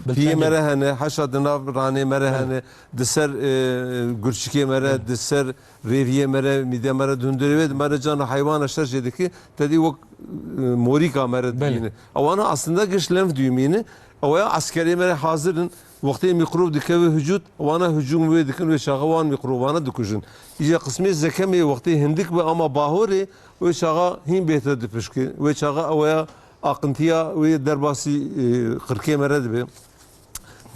piyê Biltengê. Mere hene, haşa di nav ranê mere Belê. Hene, di ser, e, gurçikê mere, Belê. Di ser rêviyê mere, mîde mere, di hundirê wê, di mere cana heywana şer jê dike, tedî wek, e, morîka mere Belê. Dibîne. Ewana aslında giş lenf düğümî ne. Ew ya eskerê mere hazir in. Wextê mîkrob dikeve hicût, wana hicûm wê dikin, wê çaxa wan mîkrobana dikujin. Îca qismê zekemê wextê hindik be ama bahorê, wê çaxa hîn bêhtir dipişke. Wê çaxa ew ya aqintiya wê derbasî, e, qirkê mere dibe.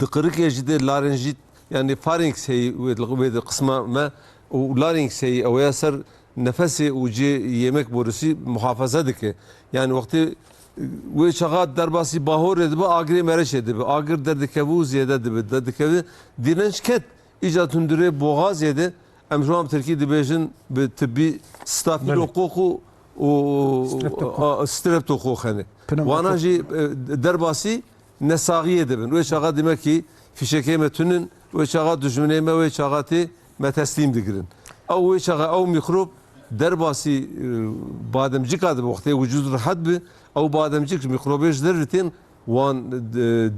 Di qirikê jî de larenjît, yanî pharynx heyî wê di, wê di qisma me û larenx heyî, ew ya ser nefesê û cê yemek borusî muhafaza dike. Yani wextê, e, wê çaxa derbasî bahorê dibe, agirê mereşê dibe. Agir derdikeve û zêde dibe. Derdikeve dîrenç ket, îca tundurê boğazê de, em ji wan tirkî dibêjin bi tibbî stafîlokox û, û, Streptokok. A, streptokok hene. Pneumokoku. Wana jî, e, derbasî nesaxiyê dibin. Wê çaxa demek ki fîşekê me tunin, wê çaxa dijminê me, wê çaxa tê me teslîm digirin. Ew wê çaxa ew mîkrob derbasî, e, bademcika dibe, wextê wicûd rehet bi, ew bademcik ji mîkrobê ji derve tên wan, e,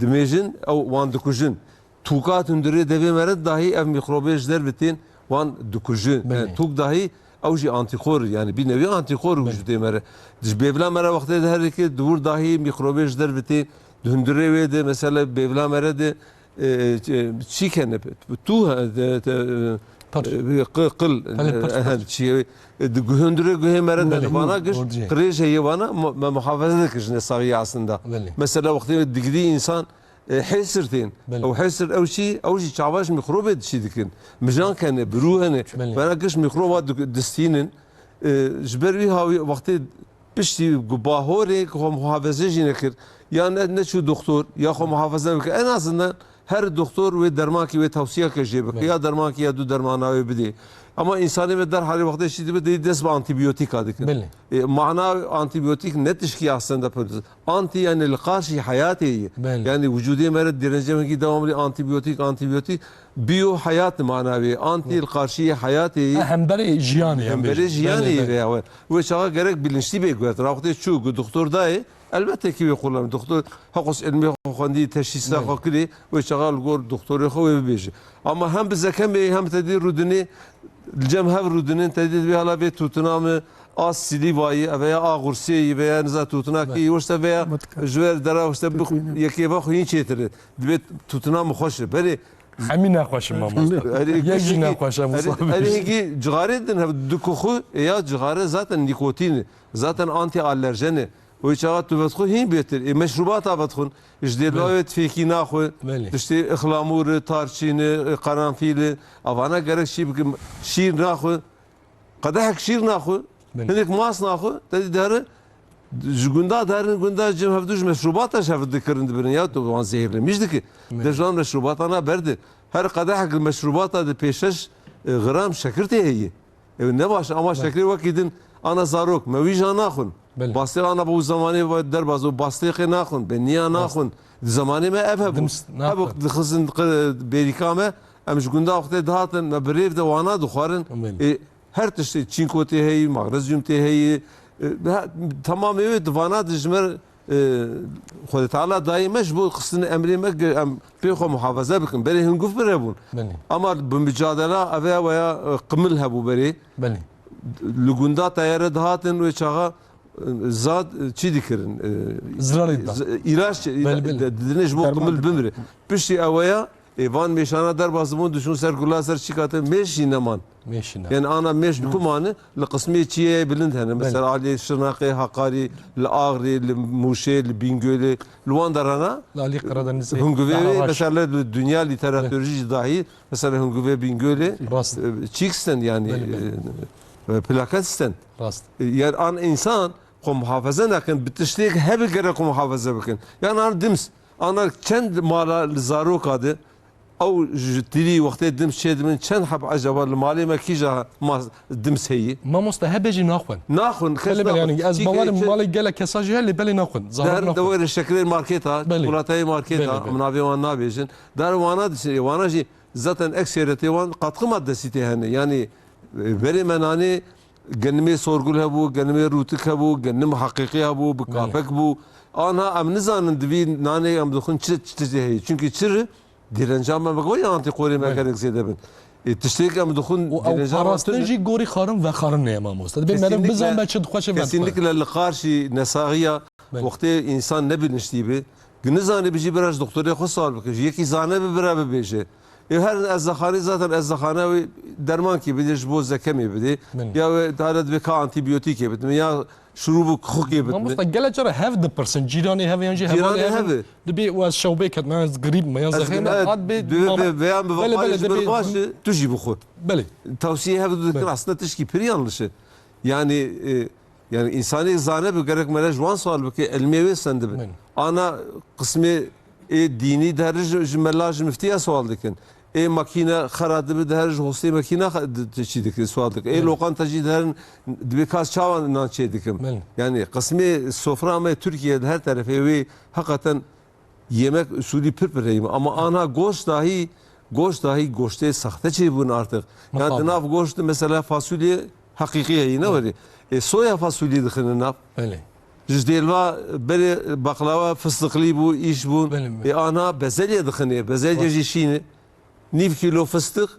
dimêjin, ew wan dikujin. Tûka hundirê devê mere dahî ev mîkrobê ji derve tên wan dikujin. Belê. Yani tûk dahî ew jî antîkor, yani bir nevi antîkor Belê. Wicûdê mere. Ji bêvla mere wextê de herike di wir dahî mîkrobê ji derve tên, di hundirê wê de mesela bêvla mere de, e, e, çî kene, tû he, de, de, Pir. E, qi-, qil, Belê, pir, e, pir. Çî, e, di guh-, hundirê guhê mere de Belê. Vana giş Orcê. Qirêj heye vana mu-, me muhafaza dike ji nesaxiyê aslında. Belê. Mesela wextê digirî însan, e, hêsir tên. Belê. Ew hêsir ew çî, ew jî çava ji mîkrobê dişî dikin. Mijan kene, birû hene. Belê. Bera giş mîkroba dik-, distînin. E, ji ber wî hawî wextê piştî ku bahorê ku xwe muhafeze jî nekir, ya ne, neçû doktor, ya xwe muhafeze nekir. En azından her doktor wê dermankî wê tewsiyeke jê bike, Belê. Ya dermankî ya du dermana wê bidê. Ama insanê me derhalê wextê şî dibe, dê dest bi antîbiyotîka dikin. Belê. E, mana antîbiyotîk ne tişkî aslında pir. Antî yani li qarşî heyatê ye. Belê. Yani vücudê me re direncê me kî devamlı antîbiyotîk, antîbiyotîk. Biyo heyat mana wê. Antî li qarşî heyatê ye. Ha, hemberê jiyanê ye, em bêjin. Hemberê jiyanê ye. Belê, belê. Veya we. Wê çaxa gerek bilinçlî bê guhertin. Wextê çû ku doktor dayê, elbette ki wê qulam. Doktor heqos ilmê xwe xwendî, teşhîsa xwe kirî, wê çaxa li gor doktorê xwe wê bibêje. Ama hem bi zekemê, hem te dî rûdinê, li cem hev rûdinin, te dî divê hala vê tûtina min a silîvayî, veya a xursiyê yî, veya niza tûtina kê yî, wişte veya ji wer dera wişte bi yekê ve xwîn çêtir e. Divê tûtina min xweş e. Berê Hemî nexweş e, mamoste. Erê, Yek jî kiştî-, nexweş e, erê, Musa erê, bêjî. Hingî cixarê din hev du kuxu, e, ya cixare zaten nîkotîn e. Zaten antîalerjen e. Wê çaxa tu vedixwe hîn bêtir. E, meşrûbata vedixwin. Ji dêla wê tifêkî naxwe. Belê. Tiştê ixlamûr e, tarçîn e, e, qeranfîl e. Avana gerek şî bikim. Şîr naxwe. Qedehek şîr naxwe, Belê. Hinek mas naxwe, te dî dere, ji gunda derin, gunda cem hevdu ji meşrûbata ji hev dikirin dibirin ya, tu wan zehirlemîş dike. Belê. De ji wan meşrûbatana berde. Her qedehek meşrûbata de pêşeş, e, gram şekir tê heye. Ew ne baş, ama Belê. Şekirê wekî din ana zarok, me wî ja naxwin. Belê. Bastê ana bo zemanê ve derbaz û bastê xê naxwin, beniya Rast. Naxwin. Di zemanê me ev hebû. Dims naxwin. Hebû dixizin qi-, bêrîka me, em ji gunda wextê dihatin, me bi rêv de wana dixwarin. Belê. E, Her tiştê çînko tê heyî, magnezyum tê heyî. E, ha, temamê wê di vana de ji me re, e, Xwedê Teala dayê me ji bo xistinê emrê me, ge-, em pê xwe muhafaze bikin. Berê hingûf bire bûn. Belê. Ama bi mücadela eve weya, e, qimil hebû berê. Belê. Li gunda teyare dihatin wê çaxa, e, zad, e, çî dikirin. E, Zirarê da. z-, îlaç, Belê, belê. de-, didinê ji bo Derman qimil dikirin. Bimire. Piştî eweya Ê van mêşana derbas dibûn, diçûn ser gula, ser çîka te, mêş jî neman. Mêş jî neman. Yani ana mêş li ku mane? Li qismê çiyê bilind hene. Belê. Mesela aliyê Şirnexê, Heqarî, li Axrî, li Mûşê, li Bîngolê, li wan derana Li alî Qeredenizê, hunguvê wê, Kahramanmaraş. Mesela li dinya lîteraturî jî dahî, mesela hunguvê Bîngolê, Rast. E, çîk sten yani, Belê, belê. E, e, plaket sten. Rast. E, yani an insan xwe muhafaze nakin, bi tiştêk hebe gerek xwe muhafaze bikin. Yani an dims, ana çend mala li zaroka de, Ew ji tirî wextê dim çê dibin, çend heb ecaba li malê me kîja ma dims heyî? Mamoste, hebe jî naxwin. Naxwin, kes Belê, belê, naxwin. Yani ez Çîkê bawerim çi- malê gelek kesa jî heye, lê belê naxwin. Zarok Der naxwin. Dewerê şekerê marketa, Belê. Çikolateyê marketa, Belê, belê. Em navê wan nabêjin. Der wana diçin, ê wana jî zaten ekseriyetê wan katkı maddesi tê hene. Yani, e, berê me nanê genimê sorgul hebû, genimê rûtik hebû, genim heqîqî hebû, bi Belê. Kapek bû. Anha em nizanin divî nanê em dixwin çi, çi tiştê heyî. Çünkü çir Direnca me bi wê antîkorê me Belê. Gelek zêde bin. Ê, tiştêk em dixwin Û ew direnca me parastin tune. Jî gorî xarin vexarin neye mamoste. Dibê meriv Kesinlikle, bizanbe çi dixwe çi vexwe. Kesinlikle li qarşî nesaxiya Belê. Wextê însan ne bilinçlî bi, nizanî bijî bira ji doktorê xwe sal bike. Ji yekî zane bi bira bibêje. Ê, her ezzexanê zaten ezzexane wê dermankî bidê ji bo zekemê bidê. Belê. Ya wê dare dibê ka antîbiyotîkê bidin. Ya Şurûb û kixokê bidin. Mamosta, gelek cara hev dipirsin. Cîranê hev yan jî Cîranê hevalê hev hev in. Dibê û ez şewbê ketim, ez girîb me, yan Ez zexê me, evet, ad bê dibê mama. Vê, vê yan bi Belê, belê, vexwarê ji dibê. Bir baş, tu jî bixwe. Belê. Tavsiyê hev dikin, Belê. Aslında tişkî pir yanlış e. Yani, e, yani insanê zane bi gerek me re ji wan sual bike, ilmê wê sen dibe. Belê. Ana qismê ê dînî diherin ji, ji mela, ji miftiya sual dikin. Ê makîne xera dibe diherin ji hostê makîna xe-, di, di, çî dikin, sual dikin. Ê Belê. Lokanta jî diherin dibê kas çawa nan çê dikim. Belê. Yani qismê sofra me Türkiye di her terefê wê heqeten yemek usulî pir pir heyî. Ama ana goşt dahî, goşt dahî goştê saxte çêbûn artık. Ya Mixabin. Di nav goşt mesela fasulye heqîqî heyî ne Belê. Werê. Ê soya fasulye dixine nav. Belê. Ji dêlva berê baklava fıstıklı bû, îş bûn. Belê, belê. Ê ana bezelye dixine, bezelye Bak. Jî şîne. Nîv kîlo fıstık,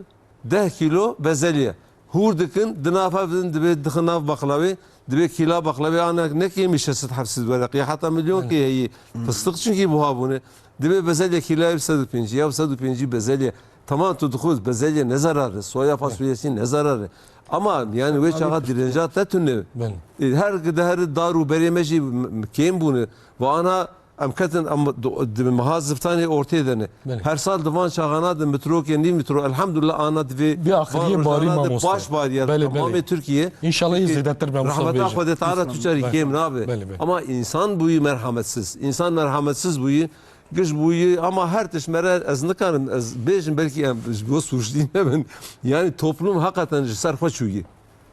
deh kîlo bezelye. Hûr dikin, di nav hev din dibê dixin nav baklavê, dibê kîla baklavê ana ne kêmî şeş sed heft sed wereqî, heta milyon Belê. Kê heyî. Fıstık çünkü buha bûne. Dibê bezelye kîlayê bi sed û pêncî, ya bi sed û pêncî bezelye. Tamam tu dixwit bezelye ne zarar e, soya fasulyesî ne zarar e. Ama yani wê çaxa direnca te tune. Belê. E, her gide her dar û berê me jî m-, m-, kêm bûne. Ve ana em ketin em do-, di meha ziftanê ortê de ne. Belê. Her sal di van çaxana de mitrokê, nîv mitro, elhamdulillah ana divê Bi axiriyê van barî rojana de mamoste. Baş bariye Belê, tamamê belê. Türkiye. İnşallah Çünkü zêdetir be Musa Rahmeta bêjin. Xwedê Teala tu çarî Belê. Kêm nabe. Belê, belê. Ama insan bûyî merhametsiz. İnsan merhametsiz bûyî. giş bûyî, ama her tişt me re ez nikarim, ez bêjim, belkî em ji bo sûcdî nebin. Yani toplum hakikaten ji ser xwe çûyî.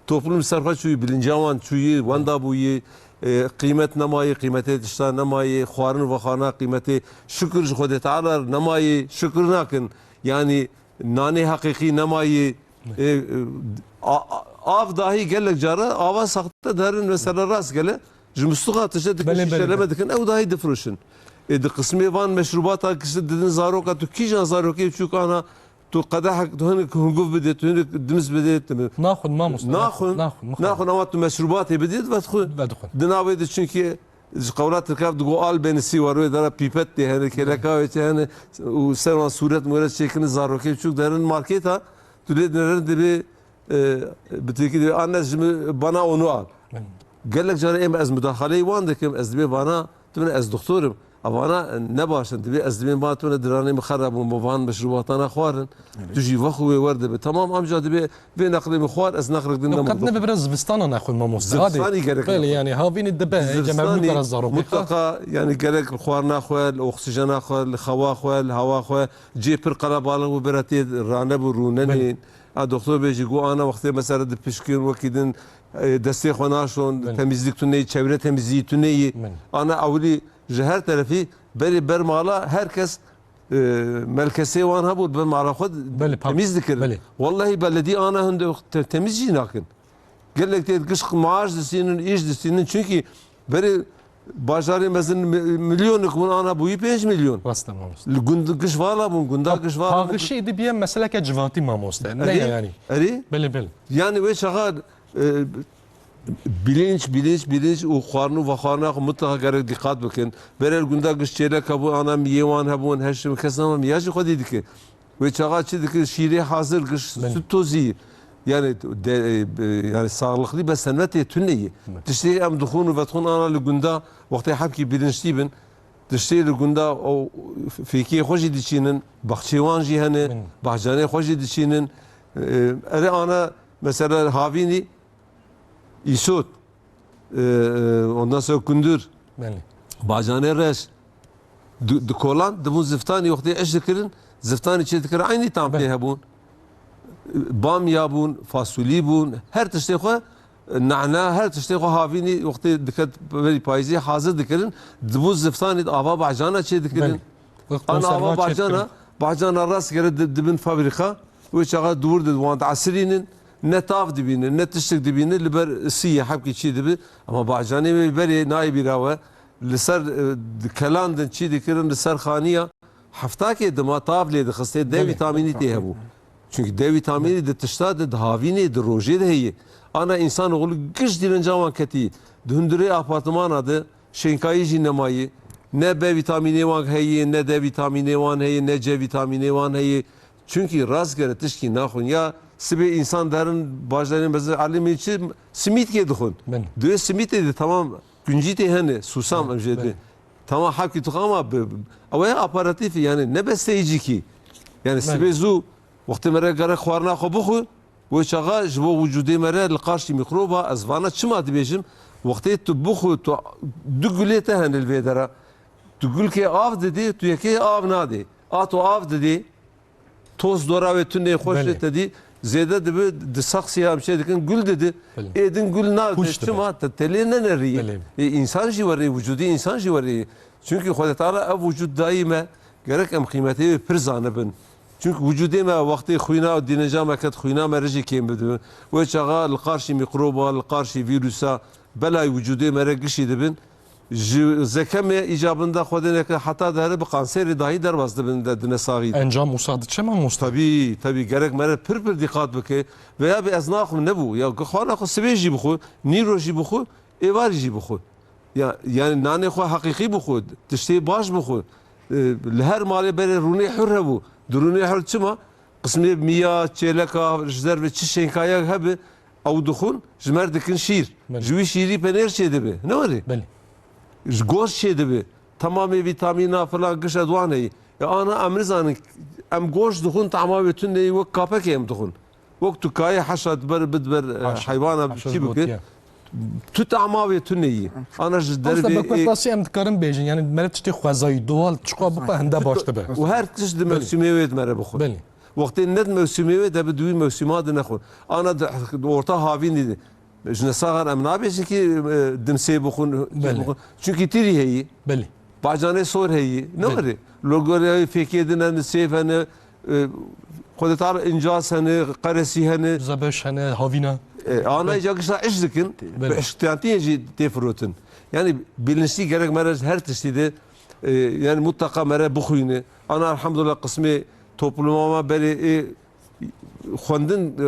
Toplum ji ser xwe çûyî, bilinca wan çûyî, wenda bûyî, e, qîmet nemayê, qîmetê tişta nemayê, xwarin û vexwarina qîmetê, şukir ji Xwedê Teala nemayê, şukir nakin. Yani nanê heqîqî nemayê. E, e, a-, a-, av dahî gelek cara ava saxte derin, mesela rastgele ji mustuxa tişte dikin, Belê, belê, şîşeleme belê. dikin, ew dahî difiroşin. E, di qismê van meşrûbata kişi didin zaroka, tu kîjan zarokê biçûk ana, tu qedehek, tu hinek hunguv bidê, tu hinek dims bidê, tu Naxwin mamoste, naxwin, naxwin, naxwin, naxwin, ama tu meşrûbatê bidê, vedixwin. Vedixwin. Di navê de, çünkü ji qewla tirka digo al benisi var, wê dera pîpet tê hene, kêleka wê tê hene, û ser wan sûret muret çêkirin, zarokê biçûk derin marketa, tu lê dinerin dibê, e, bi tirkî dibê, "Anne, ji min bana onu al." Gelek carê êm ez mudaxaleyê wan dikim, ez dibê vana, tu bine ez doktor im. Evana ne baş in, dibê ez dibê ba tu ne diranê min xera bûn, bi van meşrûbatana xwarin. Evet. Tu jî vexwe wê wer dibe. Tamam, amca dibê vê nexlê min xwar, ez nexlek din Yok, nemam. Kat ne bibire zivistana nexwe mamoste. Zivistanî gerek Belê, nexwe. Yani havînî dibe, Zivistanî cemevlû kara zarokê. Mutlaka, yani gerek li xwarina xwe, li oksijena xwe, li xewa xwe, li hewa xwe, cê pir qelebalix bû, bira tê rane bû, rûnenê. Belê. A doktor bê jî got, ana wextê mesela di pişkin wekî din, e, destê xwe naşon, Belê. temizlik tu neyî, çevre temizliği tu neyî. Belê. Ana ewilî ji her terefî berê ber mala her kes, e, melkesê wan hebû, ber mala xwe Belê, pak. temiz dikirin. Belê. Wellahî beledî ana hinde te-, temiz jî nakin. Gelek tê giş maaş distînin, îş distînin. Çünkü berê bajarê mezin mi-, milyonek bûn, ana bûyî pênc milyon. Rast e mamoste. Li gund giş vala bûn, gunda giş vala bûn. Paqişî êdî biye meseleke civatî mamoste. Ne Erê, ya yani? erê. Belê, belê. Yani wê çaxa, e, bilinç, bilinç, bilinç û xwarin û vexwarina xwe mutlaka gerek dîqat bikin. Berê li gunda giş çêlek hebûn, ana miyê wan hebûn, her şim kes nema miya jî xwedî dike. Wê çaxa çi dikir? Şîrê hazir, giş Belê. süt tozî. Yani de, e, yani sağlıklı beslenme tê tune ye. Belê. Tiştê em dixwin û vedixwin ana li gunda, wextê hebkî bilinçlî bin, tiştê li gunda o fêkiyê xwe jî diçînin, baxçê wan jî hene, Belê. bahçanê xwe jî diçînin. E, erê ana mesela havînî îsot, e, e, ondan sonra kundur, Belê. bacanê reş, di, di kolan, dibûn ziftanî wextê iş dikirin, ziftanî çê dikirin, eynî tam pê Belê. hebûn. Bamya bûn, fasulî bûn, her tiştê xwe, nana, her tiştê xwe havînî wextê diket berî payîzê hazir dikirin, dibû ziftanî ava bacana çê dikirin. Belê. Wek An ava konservan çê bacana, dikirin. bacana rastgele di-, dibin fabrîka, wê çaxa dûr di wan diesirînin, ne tav dibînin, ne tiştik dibînin, li ber isiyê hebkî çî dibi. Ama bacanê wê berê nayê bîra we, li ser, e, di kelan din çî dikirin, li ser xaniya, heftakê dima tav lê dixistê, D Belê. vîtamînî tê hebû. Çünkü D vîtamînî di tişta de, di havînê, di rojê de heye. Ana însanoğlu giş dîrenca wan ketî. Di hundirê apartmana de şênkayî jî nemayî. Ne B vîtamînê wan heye, ne D vîtamînê wan heye, ne C vîtamînê wan heye. Çünkü rastgele tişkî naxwin. Ya sibê însan derin bajarên mezin elimê çi simîtkê dixwin. Belê. Duyê simîtê de tamam, kuncîtê hene, susam Belê, em jê belê. dê. Tamam, hepkî dixwe ama bi, bi, ew ya aparatif, yani ne besleyicî kî. Yani Belê. sibê zû, wextê me re gerek xwarina xwe bixwe, wê çaxa ji bo wicûdê me re li qarşî mîkroba, ez vana çima dibêjim, wextê tu bixwe, tu du gulê te hene li vê dera. Tu gulkê av didê, tu yekê av nadê. A tu av didê, toz dora wê tune xweş Belê. te dî, zêde dibi di saksî ya em çê dikin, gul didi. Belê. Ê din gul nade. Pûç dibe. Çima? Te, te lê nenerî. Belê. Ê, însan jî werî, wicûdî însan jî werî. Çünkü Xwedê Teala ev wicûd dayî me, gerek em qîmetê wê pir zanibin. Çünkü wicûdê me wextê xwîna û dîneca me ket, xwîna me re jî kêm bidibin. Wê çaxa li qarşî mîkroba, li qarşî vîrusa, belayê wicûdê me re gişî dibin. Ji zekemê îcabinda Xwedê neke heta dere bi kanserê dahî derbas dibin de dine saxî. Encam wisa diçe mamoste? Tabii, tabii, gerek me re pir pir dîqat bike. Veya bi ez naxwim nebû. Ya xwana xwe sibê jî bixwe, nîro jî bixwe, êvarî jî bixwe. Ya, yani nanê xwe heqîqî bixwe, tiştê baş bixwe. E, li her malê berê rûnê hur hebû. Di rûnê hur çima? Qismê miya, çêleka, ji derve çi şênkayek hebe, ew dixwin, ji me re dikin şîr. Belê. Ji wî şîrî penêr çêdibe. Ne werê? Belê. Ji goşt çêdibe. Temamê vîtamîna filan gişa di wan heye. Ya ana em nizanin, em goşt dixwin, tama wê tune ye, wek kapekê em dixwin. Wek tu kayê heşa di ber, bid ber, e, Haşa. heywana Haşa çî bike. gotiye. Tu tama wê tu neyî. Ana ji Aslında dervê bak, ê- bak, em dikarin bêjin, yani mere tiştê xwezayî, doğal, çiqa bibe hende baş dibe. Û her tişt di mewsîmê wê di mere bixwe. Belê. Wextê ne di mewsîmê wê de bi di wî mewsîma de nexwe. Ana di, di orta havînî de. Ji nesaxan em nabêjin ki, e, dimsê bixwin, Belê. bixwin. Çünkü tirî heyî. Belê. Bacanê sor heyî. Ne Belê. were? Logorya fêkê din hene, sêv hene, e, Xwedê Teala incas hene, qeresî hene. Zebeş hene, havîna. E, ana Belê. îca gişta iş dikin. Belê. Bi eşkiyatiyê jî tê firotin. Yani bilinçli gerek mere her tiştî de, e, yani mutlaka mere bixwîne. Ana elhamdülillah qismê topluma me berê, e, xwendin, e,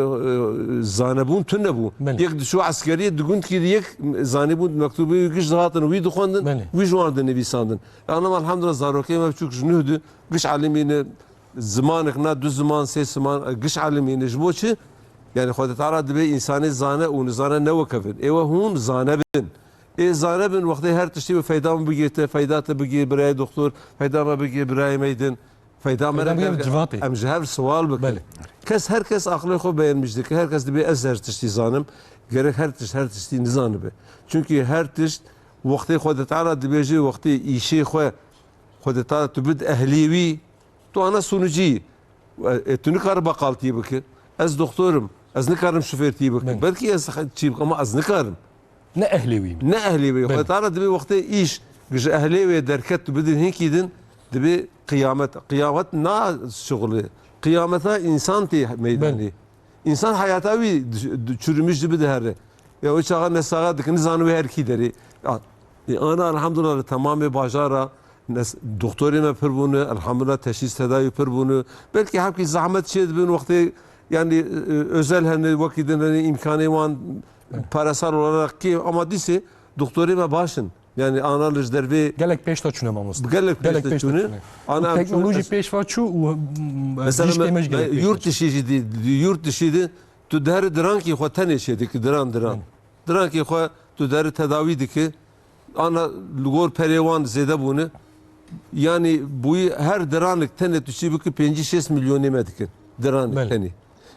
e, zanebûn tune bû. Belê. Yek diçû eskeriyê di gundkî de yek zanîbûn mektûbê wî giş dihatin wî dixwendin, Belê. wî ji wan dinivîsandin. Ana me elhamdülillah zarokê me biçûk ji nuh di giş elimîne, zimanek na du ziman, sê ziman, e, giş elimîne. Ji bo çi? Yani Xwedê Teala dibê însanê zane û nizane ne weke vin. Êwe hûn zane bin. Ê zane bin wextê her tiştî bi feyda min bigê te, feyda te bigê birayê doktor, feyda me bigê birayê meydin. Feyda me Feyda re bigê gerek, civatê. em ji hev siwal bikin. Belê. Kes, her kes aqlê xwe beğenmiş dike. Her kes dibê ez her tiştî zanim. Gerek her tişt, her tiştî nizanibe. Çünkü her tişt wextê Xwedê Teala dibêje wextê îşê xwe Xwedê Teala tu bid ehlî wî, tu ana sonucî. E, e, tu nikare baqaltî bike. Ez doktor im. Ez nikarim şofêrtî bikim. Belê. Belkî ez çî bikim ama ez nikarim. Ne ehlê wî. Ne ehlê wî. Belê. Xwedê Teala dibê wextê îş ji ehlê wê derket tu bidin hinkî din, dibê qiyamet. Qiyamet na şixulê. Qiyameta însan tê meydanê. Belê. Însan heyata wî di-, di-, çürümüş dibi dihere. Ya o çaxa nesaxa dikin, nizan wê her kî derê. Ya, e, ana elhamdülillah li temamê bajara nes-, doktorê me pir bûne, elhamdülillah teşhîs tedawî pir bûne. Belkî hepkî zehmet çê dibin wextê, yani, e, özel hene, wekî din hene, îmkanê wan parasal olarak kêm, ama dîsê doktorê me baş in. Yani ana li ji dervê Gelek pêş de çûne mamoste. Gelek pêş Gelek de pêş de çûne. çûne. Ana Û em teknolojî çûne pêş ve çû û, m, Mesela giştê me, me jî me gelek pêş de yurt çû. dişî jî di, di yurt dişî de tu deri dirankî xwe tenê çê dikî, diran, diran. Hı. Dirankî xwe tu deri tedawî dikî. Ana li gor perê wan zêde bûne. Yani bûyî her diranik tenê tu çî bikî pêncî şêst milyonê me dikin. Diranik Belê. tenê.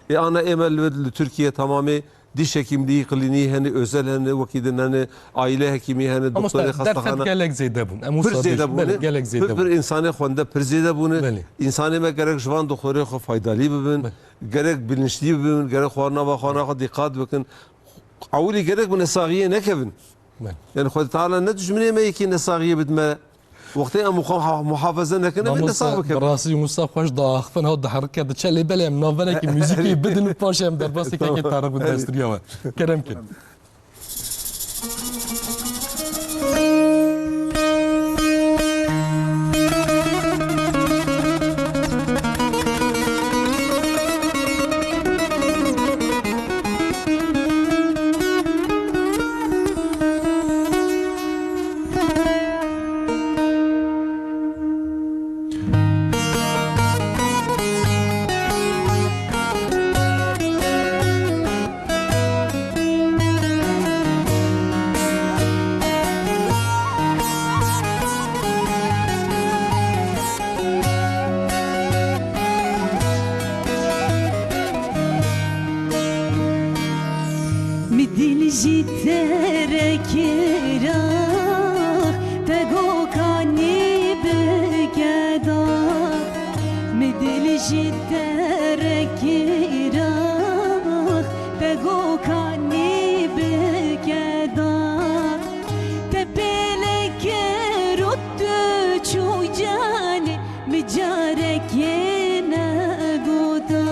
E ana ê me li, li Tirkiye tamamê diş hekimliği kliniği hene, özel hene, wekî din hene, aile hekimî hene, Ama doktorê derfet xestexane. gelek zêde bûn. Em Pir wisa zêde bêjin. bûne. Belê, gelek zêde Pir, pir bûn. Însanê xwende pir zêde bûne. Belê. Însanê me gerek ji van doktorê xwe faydalî bibin. Belê. Gerek bilinçlî bibin. Gerek xwarina va xwarina xwe dîqat bikin. Ewilî gerek bi nesaxiyê nekevin. Belê. Yani Xwedê Teala ne dijminê me yekî nesaxiyê bidme. Wextê em muxa-, muhafaze nekine, em Mamoste, nesax bikin. Bi rastî Musa xweş diaxifin, hat diherike diçe, lê belê em navenekî muzîkê bidin û paşê em derbasî Tamam. kekê Tarık bin Hadi. Desturiya we. Kerem kin. Mi dil ji te re kira, te gokanî bikeda. Mi dil ji te re kira, te gokanî bikeda. Te pêlekero tu çû canê, mi carekê negota.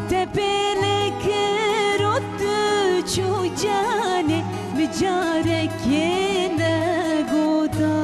Te pêlekero tu çû canê, mi carekê negota.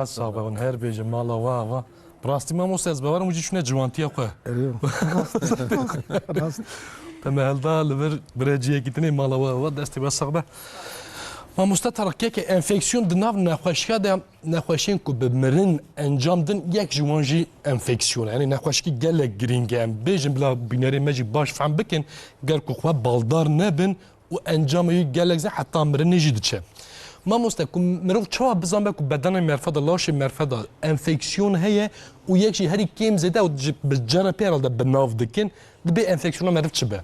Sax be, hûn her bêjin, mala we ava. Bi rastî mamoste, ez bawerim wî jî çûne ciwantiya xwe. Erê. Rast. Rast. Te me helda li vir birê ciyekî dinê, mala we ava, destê we sax be. Mamoste Tarık, keke enfeksiyon di nav nexweşiya de, nexweşiyên ku bi mirin encam din, yek ji wan jî enfeksiyon e. Yanî nexweşikî gelek girîng e. Em bêjin bila bînerê me jî baş fehm bikin, ger ku xwe baldar nebin, û encamê wî gelek zêde heta mirinê jî diçe. Mamoste, ku mirov çawa bizanbe ku bedenê merfe de, laşê merfe de enfeksiyon heye û yek jî herî kêm zêde û ji, bi cerepê herhalde bi nav dikin, dibê enfeksiyona meriv çi be?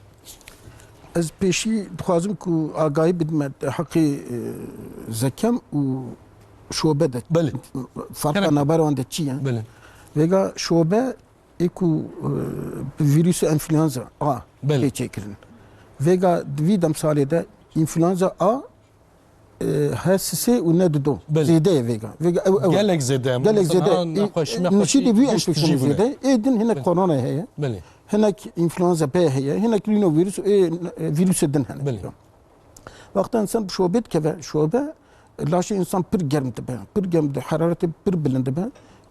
Ez pêşî dixwazim ku agahî bidime heqê, e, zekem û şobe de. Belê. Farqa Kerem. Navbera wan de çi ye? Belê. Vêga şobe ê ku, e, bi vîrusa enfluenza A Belê. Tê çêkirin. Vêga di vî demsalê de enfluenza A, e, H S S û N D do Belê. Zêde ye vêga. Vêga ew, ew. Gelek zêde ye. Gelek Mesela zêde. Ha, nexweşî, E, nexweşî, nişî de vî enfeksiyonê zêde. Ê din hinek Belê. Korona heye. Belê. Hinek enfluenza B heye. Hinek rînovîrus û ê, e, vîrusê din hene. Belê. Wexta însan bi şobe dikeve, şobe, laşê însan pir germ dibe, pir germ dibe, heraretê pir bilind dibe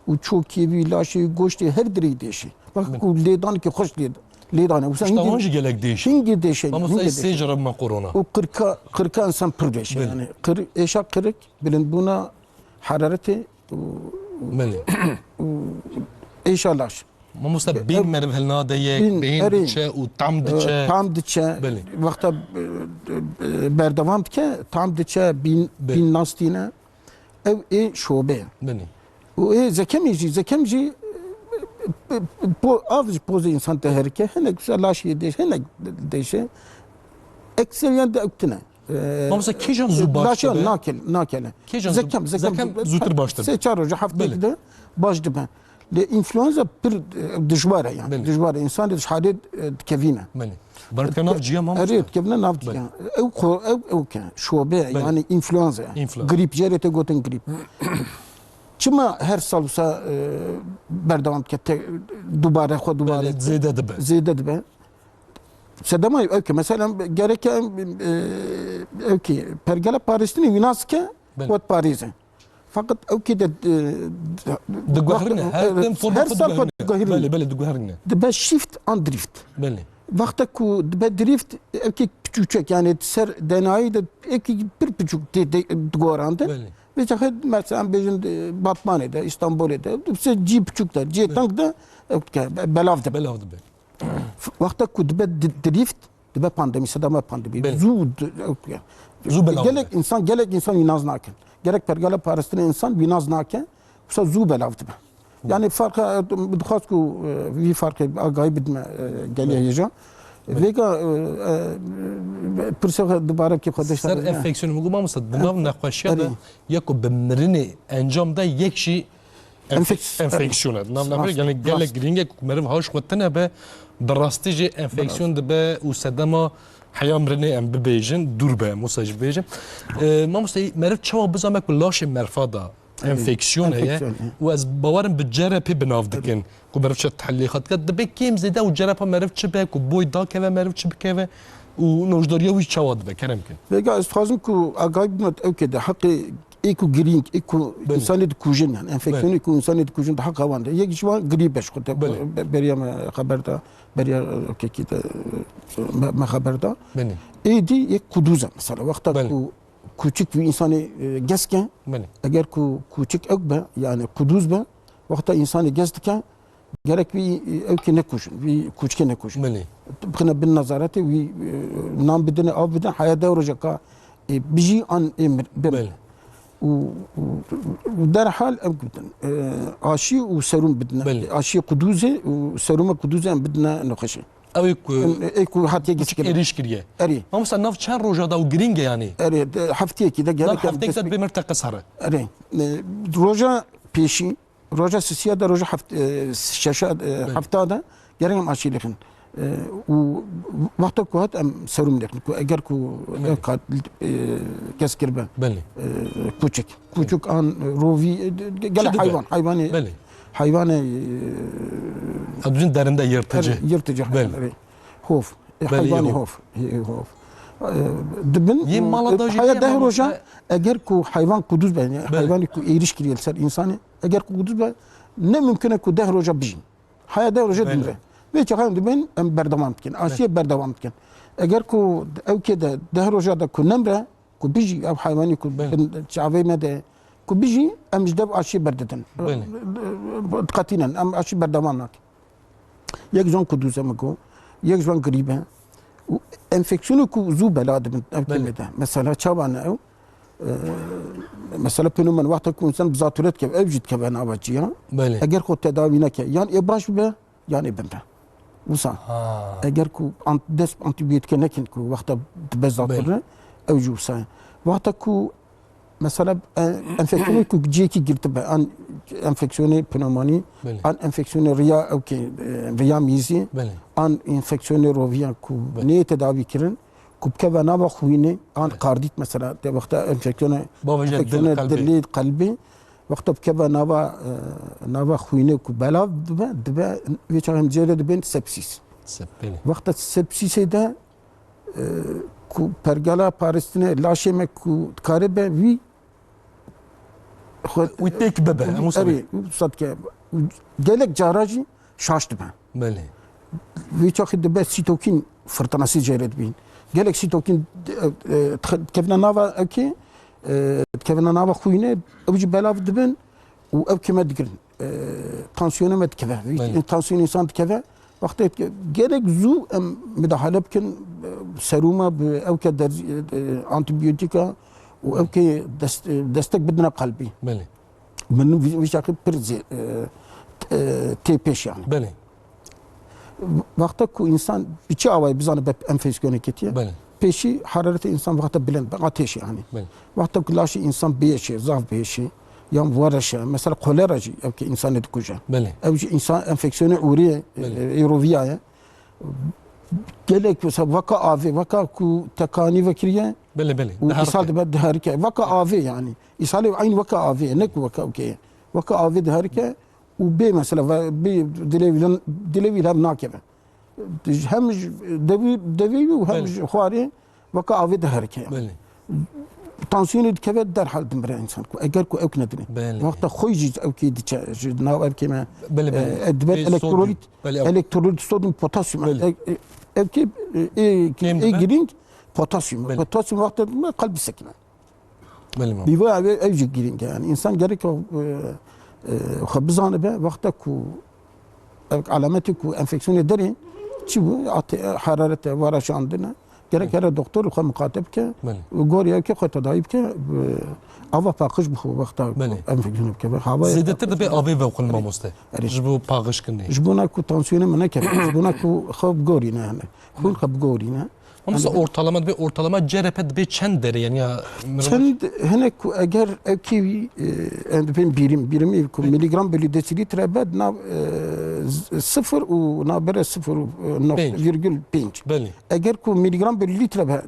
û çokê wî, laşê wî, goştê her dirê dêşê. Wek Min. Ku lêdanekî xweş lê, lêdane. Wisa Pişta hingê, wan jî gelek dêşî. Hingê dêşe, Mamoste, hingê ez sê dêşe. Cara me korona. Û qirka, qirka însan pir dêşe. Belê. Yani qir, êşa qirik, bilindbûna heraretê û, Belê. Û êşa laş. Mamoste, bê-, bîn meriv hilnade yek, bîn, bîn erê, diçe û tam e, diçe. Tam diçe. Belê. Wexta, e, e, berdewam dike, tam diçe, bîn, Belê. Bîn nastîne. Ew ê şobe ye. Belê. Û ê zekemê jî, zekem jî, e, e, po-, av ji pozê însan te herike, hinek wisa laşê dêş, hinek dêşe. Ekseriyan de ew tine. E, Mamoste, kîjan zû baş laşê dibe? Nakel-, nakele. Kîjan zû-, Zekem, zekem, zekem zû-, zûtir baş dibe. Sê çar roja, hefteyek Belê. De baş dibe. Lê înfluenza pir, e, dijwar e yani. Belê. Dijwar e. Însanê di şerê, e, dikevîne. Belê. Berdike nav ciya mamoste. Erê, dikevine nav ciya. Belê. Ew xo-, ew, ew ke, şobe, Belê. Yani înfluenza. Înfluenza. Grîp, jê re tê gotin grîp. Çima her sal wisa, e, berdewam dike, te, dubare xwe dubare? Belê, zêde dibe. Zêde dibe. Sedema ew ke, mesela gereke, e, ew ke, pergala parêstinê wî nas ke, Belê. Xwe diparêze. Feqet ew kê de, e, Diguherîne, wext-, her e, tim forma her xwe sal xwe diguherîne. Diguherîne. Belê, belê, diguherîne. Dibe shift an drift. Belê. Wexta ku dibe drift, ew kê piçûçek, yani ser D N A'yê de ew kê pir piçûk tê, tê digorande. Belê. Vê çaxê mesela em bêjin, e, Batmanê de, Îstanbulê de, di se cî piçûk de, cî Belê. Teng de, ew dike, be-, belav dibe. Belav dibe. Wexta ku dibe di-, drift, dibe pandemî, sedema pandemî. Belê. Zû di-, ew, ya. Zû belav Gelek dibe. Însan, gelek însan wî nas nakin. Gerek pergala parastinê însan wî nas nake, wisa zû belav dibe. Belê. Yani farqa, dixwaz ku, e, vî farqê agahî bidime, e, gelê Belê. Hêja. Belê. Vêga, e, e, pirsa xwe dubare kê xwe deşta Ser bidime. Enfeksiyon, min got, mamosta, di nav nexweşiya de Erê. Yek ku bi mirinê encam de yek jî Enfeks-, Enfeks-, enfeksiyon e. Nam Rast. Navber, yani gelek Rast. Girîng e ku meriv haş xwe tine be, bi rastî jî enfeksiyon Bi rast. Dibe û sedema heya mirinê em bibêjin, dûr be, em wisa jî bibêjin. E, mamoste, meriv çawa bizane ku laşê merfa da Evet. Enfeksiyon heye Enfeksiyon, evet. Û ez bawerim bi cerepê bi nav dikin Evet. Ku meriv çi tehlî xwe dike. Dibe kêm zêde û cerepa meriv çi be, ku boy dakeve meriv çi bikeve û nojdariya wî çawa dibe, kerem kin. Vêga ez dixwazim ku agahî bidime ew kê de heqê ê ku girîng, ê ku Belê. Însanê dikujin, yani enfeksiyonê Belê. Ku însanê dikujin di heqa wan de. Yek ji wan grîp e ji xwe te Belê. Be-, beriya me xeber da, beriya kekî de me, me xeber da. Belê. Êdî yek kudûz e mesela. Wexta Belê. Ku kûçik wî însanê, e, gesk e, Belê. Eger ku kûçik ew be, yani kudûz be, wexta însanê gesk dike, Gerek wî, e, ew kê nekujin, wî kûçikê nekujin. Belê. Bixine bin nezaretê, wî, e, nan bidine, av bidin, heya deh rojeka, e, bijî an ê mir-, bimire. Belê. Û, û, û derhal ew bidin. E, aşî û serûm bidine. Belê. Aşiyê qudûzê û serûma qudûzê em bidine nexweşê. Ew ê ku Em, ê ku hatiye kûçik geşkirine. Êrîş kiriye. Erê. Mamosta, nav çend roja da û girîng e yani? Erê, de, heftiyekî de Nav gerek em hefteyek dest de pê- bê mir teqez here. Erê. E, roja pêşî Roja sisiya de, roja heft-, e, şeşa, e, Belê. Hefta de gerek em aşî lêxin. E, û wexta ku hat em serum lêxin. Ku eger ku Belê. Ev kat, e, kes kiribe. Belê. E, kûçik. Kûçik an rovî, e, de-, de-, gelek Çi dibe? Hayvan, hayvanê, Belê. Hayvanê, e, Ha, dibêjin derinde yırtıcı. Her yırtıcı Belê. Hayvan, erê. Hov. E, Belê, hayvanê hov. Hov. E, hov. E, dibin, Yê mala e, da jî haya heye deh roja, mamoste. Eger ku heywan quduz be, yani Belê. Heywanê ku êriş kiriye li ser insanê, eger ku quduz be, ne mumkin e ku deh roja bijî. Haya deh roja Belê. Dimre. Vê çaxan dibin, em berdewam dikin. Aşiyê berdewam dikin. Eger ku ew kê de deh roja de ku nemre, ku bijî, ev heywanî ku Belê. Bin çavê me de, ku bijî, em ji dev aşiyê berdidin. Belê. Diqetînin, em aşî berdewam nakin. Yek ji wan ku dûze min got, yek ji wan girîb e. Û enfeksiyonê ku zû bela dibin ev Belê. Kemê de. Mesela çawa ne ew? Ee, mesela pênû min wexta ku însan bi zatûre dikeve, ew jî dikeve nava ciya. Belê. Eger xwe tedawî neke, yan ê baş bibe, yan ê bimre. Wisa. Ha. Eger ku an-, dest antibiyotike nekin ku wexta dibe zatûre, Belê. Ew jî wisa ye. Wexta ku Mesela, e, enfeksiyonê ku cihekî girtibe, an enfeksiyonê pneumonî, Belê. An enfeksiyonê riya, ew kê, e, riya mîzî, Belê. An enfeksiyonê roviya ku Belê. Neyê tedavî kirin, ku bikeve nava xwînê, an Belê. Kardît mesela, te wexta enfeksiyonê, Bavêje dil, enfeksiyonê qelbê. Dilê, qelbê, wexta bikeve nava, e, nava xwînê ku belav dibe, dibe, vê çaxê em jê re dibên sepsîs. Sep-, belê. Wexta sepsîsê de e, ku pergala parastinê laşê me ku dikare be wî xwe Wî têk bibe, em wisa erê, wisa dike. Gelek cara jî şaş dibe. Belê. Vî çaxî dibe sîtokîn firtinasî jê re dibîn. Gelek sîtokîn, e, e, dikevine nava ewkê, e, dikevine nava xwînê, ew jî belav dibin û ew kê me digirin. E, tansiyonê me dikeve. Belê. Tansiyonê însan dikeve. Wextê dike-, gerek zû em midahale bikin, e, serûma bi ewke der-, e, antibiyotîka û ewke dest-, e, destek bidine qelbî. Belê. Min vî, vî şaxî pir zê-, e, t-, e, tê pêş yani. Belê. Wexta ku însan bi çi awayî bizane be enfeksiyonê ketiye? Belê. Pêşî hararetê însan wexta bilind be, ateşê yani. Belê. Wexta ku laşê însan bêşe, zaf bêşe, yan wereşe, mesela kolera jî ew ki însanê dikuje. Belê. Ew jî însan enfeksiyonê ûriyê, Belê. E, êroviya ye. Gelek mesela weka avê, weka ku tekanî vekiriye Belê, belê. û Diherike. Îsal dibe diherike. Weka avê yani. Îsalê eyn weka avê ye, ne ku weka ewkê ye. Weka avê diherike û bê mesela ve-, bê dilê wî, dilê wî hev nakeve. Hem ji devî, devî wî û hem Belê. Ji xwarê weka avê diherike yani. Belê. Tansiyonê dikeve derhal dimire însan ku eger ku ewk nedine. Belê. Wexta xwe jî ewkê diçe ji nav ewkê me, Belê, belê. E, e, dibe Ê, elektrolît, sodyum. Belê, ew. Elektrolît, sodyum, potasyum. Belê. E, e, ewkê, e, e, Kêm ê dibe? Girîng potasyum. Belê. Potasyum wexta dime qelb disekine. Belê, mam. Bi vê ev, ev jî girîng e. Yani însan gerek, e, e, xwe bizanibe, wexta ku ev alametê ku enfeksiyonê derê çi bû? Ate-, hararet e, wara şandine. Gerek Belê. Here doktor xwe miqate bike. Belê. Û gorî ew ke xwe tedawî bike. E, ava paqij bixwe wexta Belê. Enfeksiyonê bike. Hava Zêdetir dibe avê vewxin mamoste. Erê. Ji bo paqij kirinê. Ji bona ku tansiyonê min nekeve. Ji bona ku xwe bigorîne yani. Xwîn xwe bigorîne. Ama mesela Yani ortalama dibe, ortalama C R P dibe çend derê yani ya mirov- Çend hinek ku eger ev kêwî, e, em dibên bîrim, bîrimî ku Peki. Miligram bölü desilitre be, nav, e, z-, sıfır û nabere sıfır û, e, nokta Pênc. Virgül pênc. Belê. Eger ku miligram bölü litre be,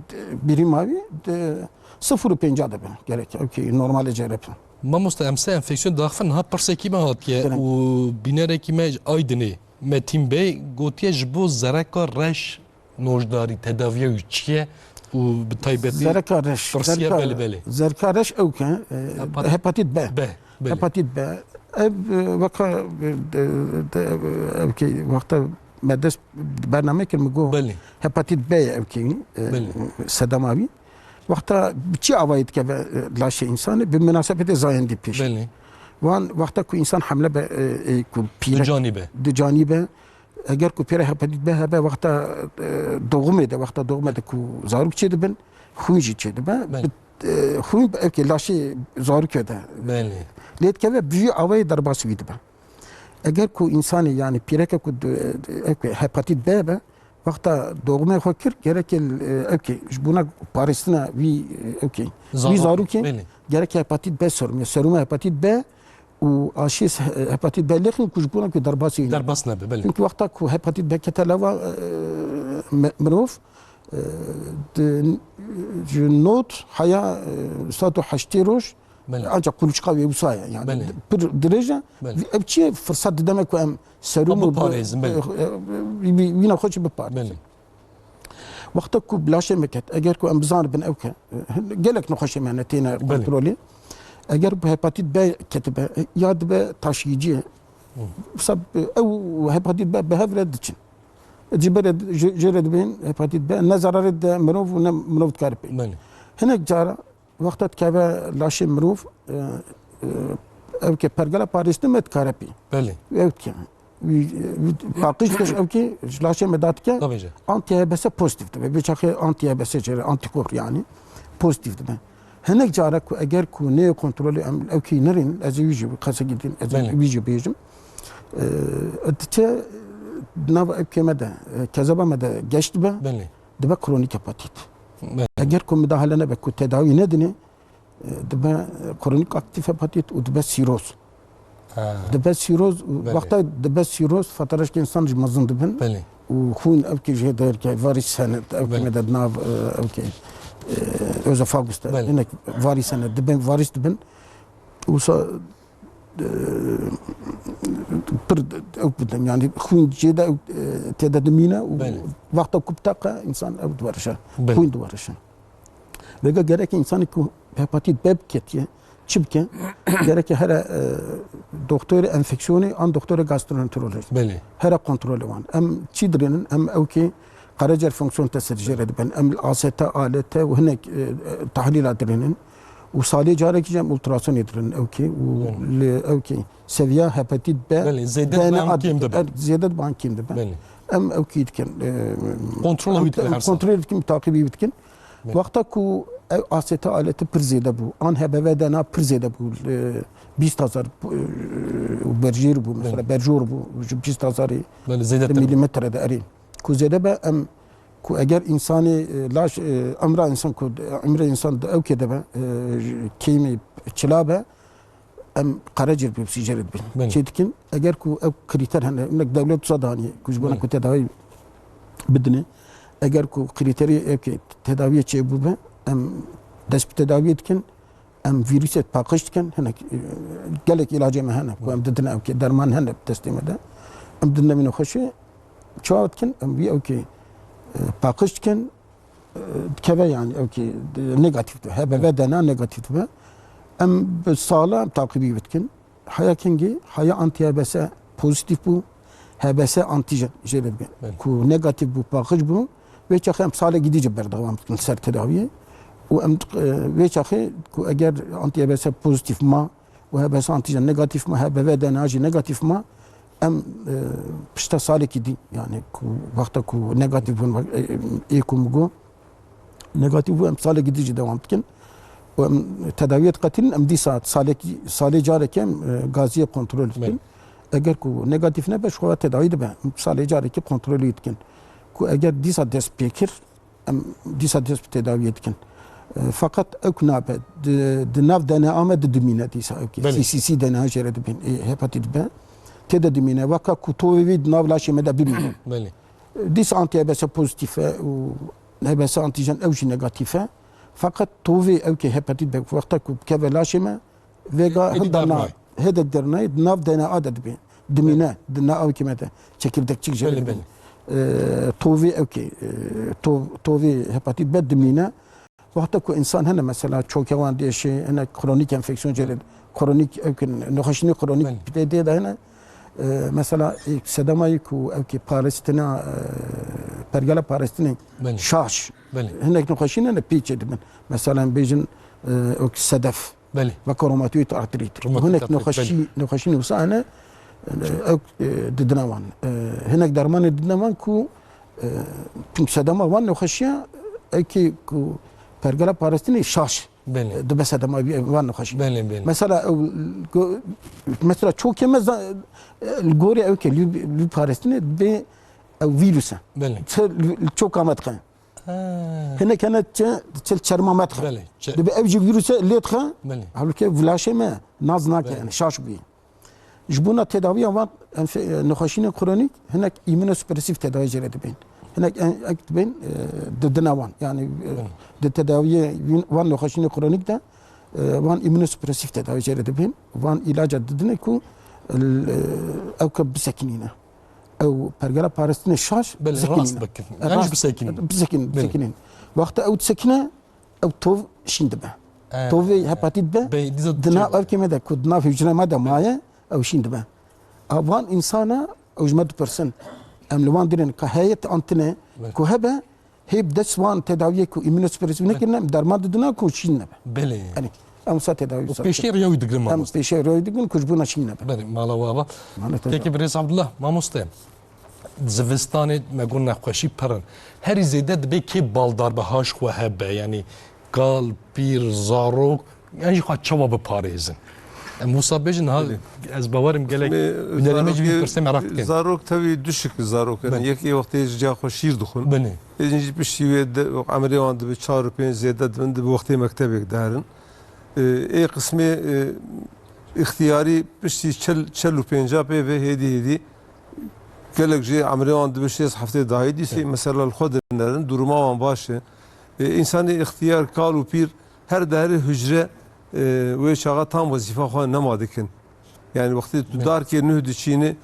d-, bîrîma wî, d-, sıfır û pênca dibe. Gerek, okey, normalê C R P. Mamoste, em se enfeksiyon daxifin, niha pirsekî me hatiye Gerek. Û bînerekî me ji Aydinê. Metîn Bey gotiye ji bo zereka reş nojdarî, tedaviya wî çi ye û bi taybetî Zereka reş, pirsiya zereka, belê, belê. Zereka reş ew ke, e, Hepat-, hepatit B. B, belê. Hepatit B. Ev, e, weka, e, de, de, ev ke wexta me dest bername kir, min got Belê. Hepatit B ye ew ke, e, Belê. Sedema wî. Wexta bi çi avayî dikeve, e, laşê însanê? Bi minasebetê zayendî pêş. Belê. Wan wexta ku însan hemle be, e, e, ku pîrek Dicanî be. Dicanî be, eger ku pêre hepatit B hebe, wexta, e, doğumê de, wexta doğumê de ku zarok çêdibin, xwîn jî çêdibe. Belê. Bi, e, xwîn bi, ewkê laşê zarokê de Belê. Lê dikeve, bi vî avayê derbas wî dibe. Eger ku însanê, yani pîreke ku di, ewkê hepatit B be, wexta doğumê xwe kir, gerek e, ewkê, ji bona parêstina wî, e, ewkê, wî Zarok, zarokê, belê. Gerek hepatit B serum, ya seruma hepatit B û aşiyê se-, hepatit B lêxin ku ji bona ku derbasî wî nebe. Derbas nebe, belê. Çünkü wexta ku hepatit B kete lava, e, me-, mirov, e, di, ji not heya, e, sed û heştê roj Belê. Ancak kuluçka wê wisa ye. Yani Belê. Pir dirêj e. Belê. Ev çi ye? Fırsat dide me ku em serum Xwe û bi-, biparêzin, belê. E, e, wî-, wîna xwe jî biparêzin. Belê. Wexta ku bi laşê me ket, eger ku em bizanibin ew ke, gelek nexweşê me hene têne Belê. kontrolê. Eger bi hepatit B ketibe, ya dibe taşıyıcı. Hı. Seb ew hepatit B bi hev re diçin. Ji ber ji, jê re dibên hepatit B ne zararê de mirov û ne mirov dikare pê. Belê. Hinek cara wexta dikeve laşê mirov, e, e, ew ke pergela parêztin me dikare pê. Belê. Ew dike. Wî, wî paqij dike, ew ke ji laşê me dadike, Tabii ki. anti H B S pozitif dibe. Vê çaxê anti H B S jê re, antikor yani pozitif dibe. Hinek cara ku eger ku nê kontrolê em ew kî nerîn, ez ê wî jî qesekî din, ez ê Belê. wî jî bêjim. E, diçe nav ev kê me de, e, kezeba me de geş dibe, Belê. dibe kronîk hepatit. Belê. Eger ku midahale nebe, ku tedawî nedinê, e, dibe kronîk aktif hepatit û dibe sîroz. Ha. Dibe sîroz û Belê. wexta dibe sîroz, fatiraşkê însan jî mezin dibin. Belê. Û xwîn ev kê jê derke varîs hene, ev Belê. kê me de nav, e, ev kê, e, özofagus de. Belê. Hinek varîs hene, dibin, varîs dibin. Wisa, e, pir ew bidin. Yani xwîn jê de ew, e, tê de dimîne û Belê. wexta ku biteqe însan ew diwerişe. Belê. Xwîn diwerişe. Vêga gerek însanê ku hepatit B biketiye, çi bike? Gerek here, e, doktorê enfeksiyonê an doktorê gastroenterolojî. Belê. Here kontrolê wan. Em çi dirênin? Em ew kê qerecer fonksiyon testê jê re dibin. Em A S T, A L T û hinek, e, e, tahlîla dirênin. Û salê carekî jî em ultrasonê dirênin ew kê. Û Belê. li ew kê seviya hepatit B, Belê, zêde D N A dibe an kêm dibe. e, zêde dibe an kêm dibe. Belê. Em ew kê dikin. E, Kontrola em wî dibe her sal. kontrol dikin, taqîbî wî dikin. Belê. Wexta ku ew A S T, A L T pir zêde bû, an H B V D N A pir zêde bû, e, bîst hezar, e, û berjêr bû, mesela Belê. berjor bû, ji bîst hezarî Belê, zêdetir bû. milîmetre de erê. Ku zêde be, em, ku eger însanê, e, laş, e, emra însan ku, emrê însan di ew kê de be, e, kêmî çila be, em qerecir biopsî jê re dibin. Belê. Çê dikin, eger ku ew krîter hene, hinek dewlet wisa daniye, ku ji bona Belê. ku tedawî bidine, eger ku krîterî ev ke tedawiyê çêbû be, em dest bi tedawiyê dikin, em vîrusê paqij dikin, hinek, e, gelek îlacê me hene, ku em didin ew ke derman hene bi destê me de. Em didine wî nexweşê, çawa dikin, em wî ew ke, e, paqij dikin, e, dikeve yani ew ke, e, negatif dibe. H B V D N A negatif dibe. Em bi sala em taqîbî wî dikin. Haya kengî, haya anti H B S pozîtîf bû, H B S antîjen jê re dibe. Evet. Ku negatif bû, paqij bû, vê çaxê em salekî dî jî berdewam dikin ser tedawiyê. Û em, e, vê çaxê ku eger anti H B S pozîtîf ma û H B S antîjen negatif ma, H B V D N A jî negatif ma, em, e, pişta salekî dî, yani ku wexta ku negatif bûn, e, ê ku min got, Negatîf bû, em salekî din jî dewam dikin. Û em tedawiyê diqetînin, em dîsa salekî, salê carekê em, e, gaziyê kontrol dikin. Belê. Eger ku negatîf nebe, ji xwe ve tedawî dibe. Em salê carekê kontrolê dikin. Ku eger dîsa dest pê kir, em dîsa dest bi tedawiyê dikin. E, feqet ew ku nabe, di, di nav D N A me de dimîne dîsa ew kê. Belê. C C C D N A jê re dibên, e, hepatit B. Tê de dimîne. Weka ku tovê wî di nav laşê me de bimîne. Belê. Dîsa anti-H B S pozîtîf e û H B S antîjen ew jî negatîf e. Feqet tovê ew kê hepatit B wexta ku bikeve laşê me, vêga Êdî hinda na, dernayê. hêdek dernayê di nav D N A de dibê. Dimîne, Evet. di nav ew kê me de çekirdekçik jê Belê, dibê. belê. Ee, tovê ew kê, e, to-, tovê hepatit B dimîne. Wexta ku însan hene mesela çoke wan diêşê, hene kronîk enfeksiyon jê re, kronîk ew kê nexweşînê kronîk Belê. pê dê de hene, e, mesela, e, sedemayî ku ew kê parastina, e, pergela parastinê Belê. şaş. Belê. Hinek nexweşîn hene pê çê dibin. Mesela em bêjin, e, ew kê sedef. Belê. Weke romatoid artrit. Romatoid Hinek artrit, nexweşî, belê. nexweşîn wisa hene, e, ew, e, didine wan. E, hinek dermanê didine wan ku, e, çünkü sedema wan nexweşiya, ew kê ku pergela parastinê şaş. Belê. Dibe sedema vî-, van nexweşî. Belê, belê. Mesela ew go-, mesela çokê me za-, li gorî ew kê lî, lî parastinê dibê ew vîrus e. Belê. Çi li, li çoka me diqe. Ha. Hinek hene çi, çi li çerma me diqe. Belê. Çi- Dibe ew jî vîrus e lê diqe. Belê. Halbuki vilaşê me naz nake, Belê. yani şaş bûye. Ji bona tedaviya van enfe-, e, nexweşînên kronîk hinek îmmunosupresîf tedawî jê re dibên. Hinek en-, ek dibên, e, didine wan. Yani, e, Hı. di tedawiyê wîn-, van nexweşînên kronîk de, e, van îmmunosupresîf tedawî jê re dibên. Van îlaca didine ku, e, ew ke bisekinîne. ew pergera parastinê şaş Belê, bisekinîne. rast bikin. E, Yan jî rast, bisekinîn. bisekin-, Belê. bisekinîn. Wexta ew disekine, ew tov şîn dibe. E, Tovê e. hepatit B Bey, dîsa di nav çi? evkê me de ku di nav hicrê me de maye, ew şîn dibe. A van însana ew ji me dipirsin. Em li wan dirên ka heye te an tine Belê. ku hebe, hê bi dest wan tedawiyê ku îmmunosuppressiv Belê. nekirine, em derman didina ku şîn nebe. Belê. Yanî, em wisa tedawî Û wisa pêşê dikin. rêya wî digrin Em mamoste. pêşê rêya wî digrin ku ji bo ne şîn nebe. Belê, mala we ava. Mala te Kekê da. birêz Abdullah, mamoste. Zivistanê me got nexweşî pir in. Herî zêde dibê kê baldar be, ha ji xwe hebe, yanî kal, pîr, zarok, yan jî xwe çawa biparêzin? Em wisa bêjin, ha, Belê. ez bawerim gelek Qismê hunerê me jî vî zarokê, pirsê meraq dikin. zarok tevî du şikil zarok in. Belê. Yekê wextê ji ciya xwe şîr dixwin. Belê. Êdî jî piştî wê de, emrê wan dibe çar û pênc zêde dibin, dibe wextê mektebê diherin. Ê, ê qismê, ê, îxtiyarî piştî çel, çel û pênca pê ve hêdî hêdî gelek jê emrê wan dibe şêst heftê dahî dîsê Belê. mesela li xwe dinerin, duruma wan baş e. Ê, însanê îxtiyar, kal û pîr her deherê hucre, ê, wê çaxa tam wezîfa xwe nema dikin. Yani wextê tu Belê. darkê nuh diçînî,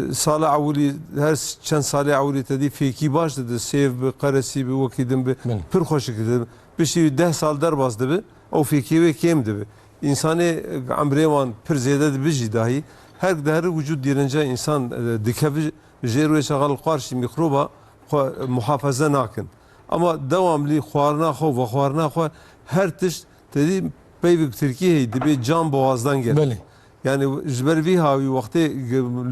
e, sala ewilî, her s-, çend salê ewilî te dî fêkî baş dide, sêv bi, qeresî bi, wekî din bi, Belê. pir xweşik dibe. Piştî deh sal derbas dibe, ew fêkê wê kêm dibe. Însanê emrê wan pir zêde dibe jî dahî, her deherê wicûd dîrenca însan, e, dikeve jêr wê çaxa li qarşî mîkroba xwe muhafaze nakin. Ama dewamlî xwarina xwe, vexwarina xwe, her tişt te dî peyvek tirkî heye, dibê can boğazdan gel. Belê. Yani ji ber vî hawî wextê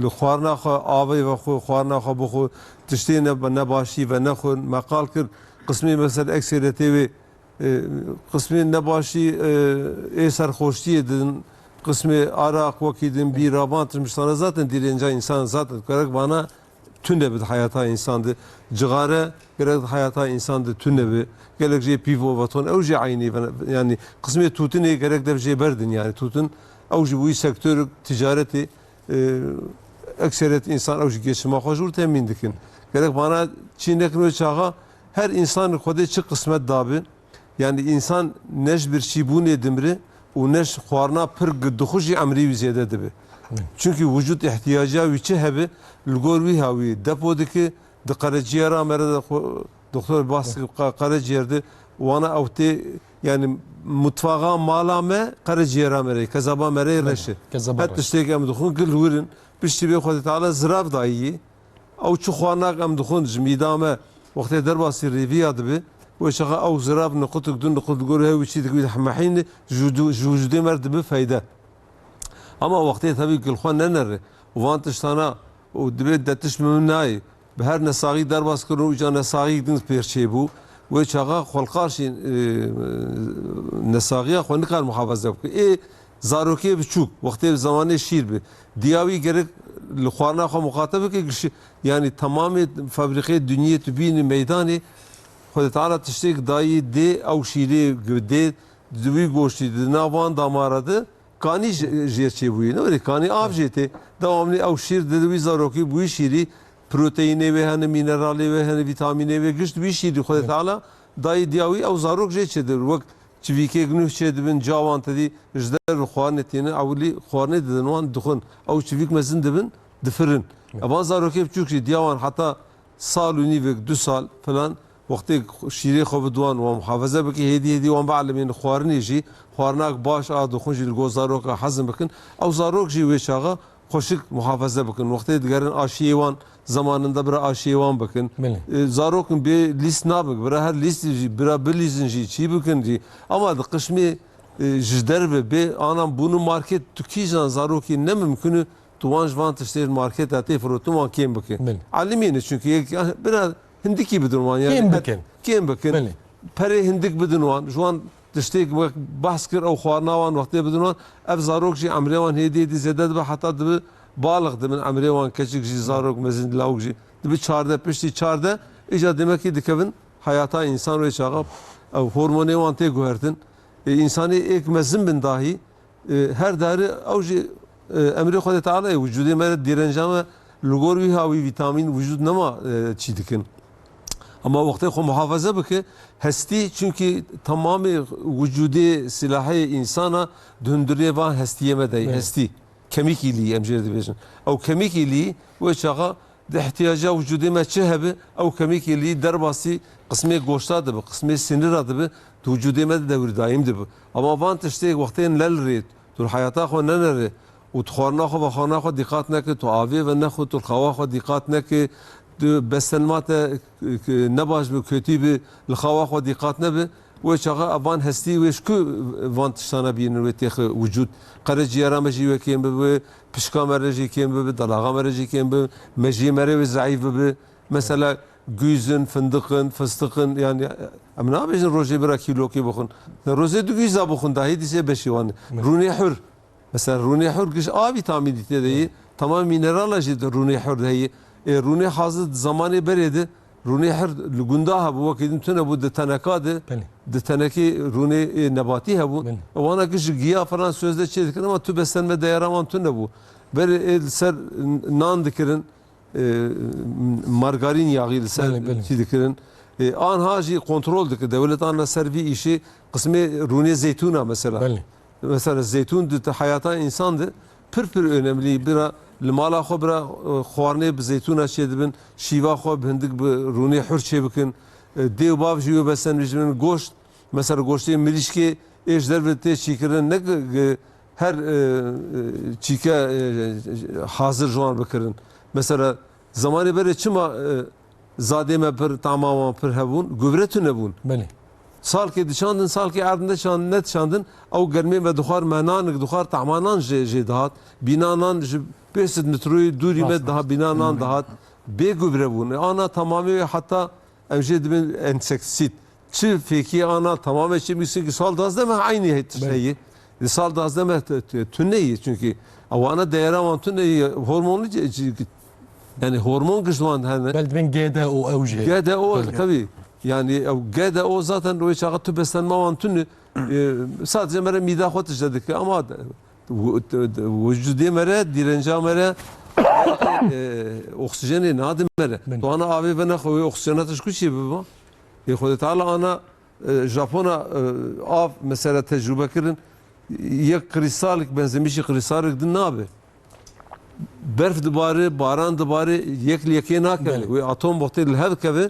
li xwarina xwe avê vexwe, xwarina xwe bixwe, tiştê ne, nebaşî venexwe, me qal kir, qismê mesela ekseriyetê wê, e, qismê nebaşî, e, ê serxoştiyê din, qismê araq wekî din, bîra, van tişt miştana zaten dîrenca însan zaten gerek vana tune bi di heyata însan de. Cixare gerek di heyata însan de tune bi. Gelek jê pîvo veton, ew jî eynî ve, yani qismê tûtinê gerek dev jê berdin, yani tûtin ew jî bûyî sektorek ticaretê, e, ekseriyet însan ew jî geçima xwe ji wir temîn dikin. Gerek vana çî nekin wê çaxa her însan Xwedê çi qismet dabi, Yani însan ne ji birçîbûnê dimire û ne ji xwarina pir gi-, dixwe jî emrê wî zêde dibe. Hı. Çunkî wicûd ihtiyaciya wî çi hebe, li gor wî hawî depo dike, di qereciyera me re de xwe, doktor bahs Hı. dike, qe-, qereciyerde wana ew tê, yani mutfaxa mala me qereciyera me re, kezaba me re Hı. reş e. Kezaba Her reş. tiştêk em dixwin gil wir in, piştî vê Xwedê Teala zirav dayî. Ew çi xwarinak em dixwin ji mîda me wextê derbasî rêviya dibe, wê çaxa ew zirav niqutik du niqut li gor hev wî çî dike wî hemehîne ji wicû-, ji wicûdê me re dibe feyde. Ama wextê tevî gil xwe nenere û van tiştana û dibê de tişt min nayê, bi her nesaxî derbas kirin û îca nesaxî din pêr çêbû, wê çaxa xwe li qarşî, e, nesaxiya xwe nikar muhafaze bike. Ê Zarokê biçûk, wextê bi zemanê şîr bi. Diya wî gerek li xwarina xwe muxateb bike, giş-, yani temamê fabrîqê dinyê tu bînî meydanê, Xwedê Teala tiştêk dayî dê ew şîrê gi-, dê di wî goştî di nav van damara de kanî ji-, jêr çêbûyî. Ne were kanî av jê tê. Dewamlî ew şîr di wî zarokî bûyî şîrî, proteînê wê hene, mîneralê wê hene, vîtamînê wê giş di wî şîrî Xwedê Teala dayî diya wî ew zarok jê çêdibin. Wek Çivîkê ginûh çêdibin, cawan te dî ji derve xwarinê têne, ewilî xwarinê didin wan dixwin. Ew çivîk mezin dibin, difirin. Evan zarokê biçûk jî diya wan heta sal û nîvek, du sal filan, wextê şîrê xwe bide wan, wan muhafaze bike, hêdî hêdî wan bielmînin xwarinê jî, xwarinak baş a dixwin jî li gor zaroka hezm bikin. Ew zarok jî wê çaxa xweşik muhafaze bikin. Wextê digerin aşiyê wan, zemanında bira aşiyê wan bikin. Belê. E, zarokên bê lîst nabin, bira her lîstî jî, bira bilîzin jî, çî bikin jî. Ama di qişmê, e, ji derve bê, anan bûnu market, tu kîjan zarokî ne mimkun e, tu wan ji van tiştê marketa tê firotin wan kêm bikin. Belê. Elimîne çünkü yek, bira hindikî bidin wan, yani Kêm et-, bikin. kêm bikin. Belê. Perê hindik bidin wan, ji wan tiştêk wek behs kir, ew xwarina wan wextê bidin wan, ev zarok jî emrê wan hêdî hêdî zêde dibe, heta dibe balix dibin, emrê wan keçik jî zarok mezin lawik jî dibe çardeh, piştî çardeh, îca demekî dikevin heyata însan wê çaxa, ew hormonê wan tê guhertin. Ê, însanê êk mezin bin dahî, E, her dare ew jî, e, emrê Xwedê Teala ye, wicûdê me re dîrenca me li gor wî hawî vîtamîn wicûd nema, e, çî dikin. Ama wextê xwe muhafaze bike, hestî, çunkî temamê wicûdê, silahê însana di hundirê van hestiyê me de ye, Evet. hestî. Kemîkî lî em jê re dibêjin. Ew kemîkî lî wê çaxa Di ihtiyaca wicûdê me çi hebe, ew kemîkê li derbasî qismê goşta dibe, qismê sinira dibe, di wicûdê me de dewr daîm dibe. Ama van tiştê wextên lel rê, tu li heyata xwe nenere û tu xwarina xwe, vexwarina xwe dîqat neke, tu avê ve nexwe, tu li xawa xwe dîqat neke, tu bestenma te, e, nebaş bi, kötî bi, li xawa xwe dîqat nebe, wê çaxa ev van hestî wê ji ku van tiştana bînin wê têxe wicûd? Qere ciyara me jî wê kêm bibe, pişka me re jî kêm bibe, dalaxa me re jî kêm bibe, mejiyê me re wê zeîf bibe. Mesela gûz in, findiq in, fistiq in, yani em nabêjin rojê bira kîlokê bixwin. Rojê du gûza bixwin, dahî dîsê beşî wan. Evet. Rûnê hur. Mesela rûnê hur giş A vîtamînî tê de yî, Evet. Tamam minerala jî di rûnê hur de heye. Ê, rûnê hazir di zamanê berê de, rûnê hur li gunda hebû, wekî din tune bû, di teneka de, Belê. Di tenekê rûnê, ê, nebatî hebû. Belê. Wana giş ji giya falan sözde çê dikirin, ama tu bestenme deyara wan tune bû. Berê ê li ser nan dikirin, e, margarîn yağı li ser Belê, belê. Çî dikirin. E, anha jî kontrol dikir. Dewlet ana ser vî îşê qismê rûnê zeytûna mesela. Belê. Mesela zeytûn di te-, heyata însan de pir pir önemlî. Bira li mala xwe bira, e, xwarinê bi zeytûna çê dibin, şîva xwe bi hindik bi rûnê hur çê bikin. E, dê û bav jî wê bestenbî jibin. Goşt, mesela goştê mirîşkê ê ji derve tê çîkirin, ne ki, ki her, e, e, çîke, e, hazir ji wan bikirin. Mesela zamanê berê çima, e, zadê me pir, tama wan pir hebûn, gubre tune bûn. Belê. Salkê diçandin, salkê erdin de çand-, nedişandin, ew germê me dixwar, me nanik dixwar, tama nan jê, jê dihat. Bîna nan ji pênc sed metroyê dûrî me Rast, daha rast. bîna nan dihat. Bê gubre bûn. E, ana tamamê wê heta em jê dibin ensektîsîd. Çi fêkiyê ana tamamê çi bîsin ki sal duwazdeh meh eynî hê tişt Belê. heye. Di sal duwazdeh meh tu-, tu-, tune ye çünkü. Ew ana deyara wan tune ye, hormonlu ce-, ce-, yani hormon giş wan hene. Bel dibên G D O ew jî. G D O Belê. tabii. Yani ew G D O zaten o çaxa tu bestenma wan tune. E, sadece mere mîda xwe tişte dike ama w-, t-, t-, wicudê mere, direnca mere, e, oksijenê nadin mere. Belê. Tu ana avê ve nexwe wê oksijena te ji ku çê bibe? Ê Xwedê Teala ana, e, Japona, e, av mesela tecrube kirin. Yek krîstalik, benzemişî krîstalik din nabe. Berf dibare, baran dibare, yek li yekê nakeve. Belê. Wê atom wextê li hev keve,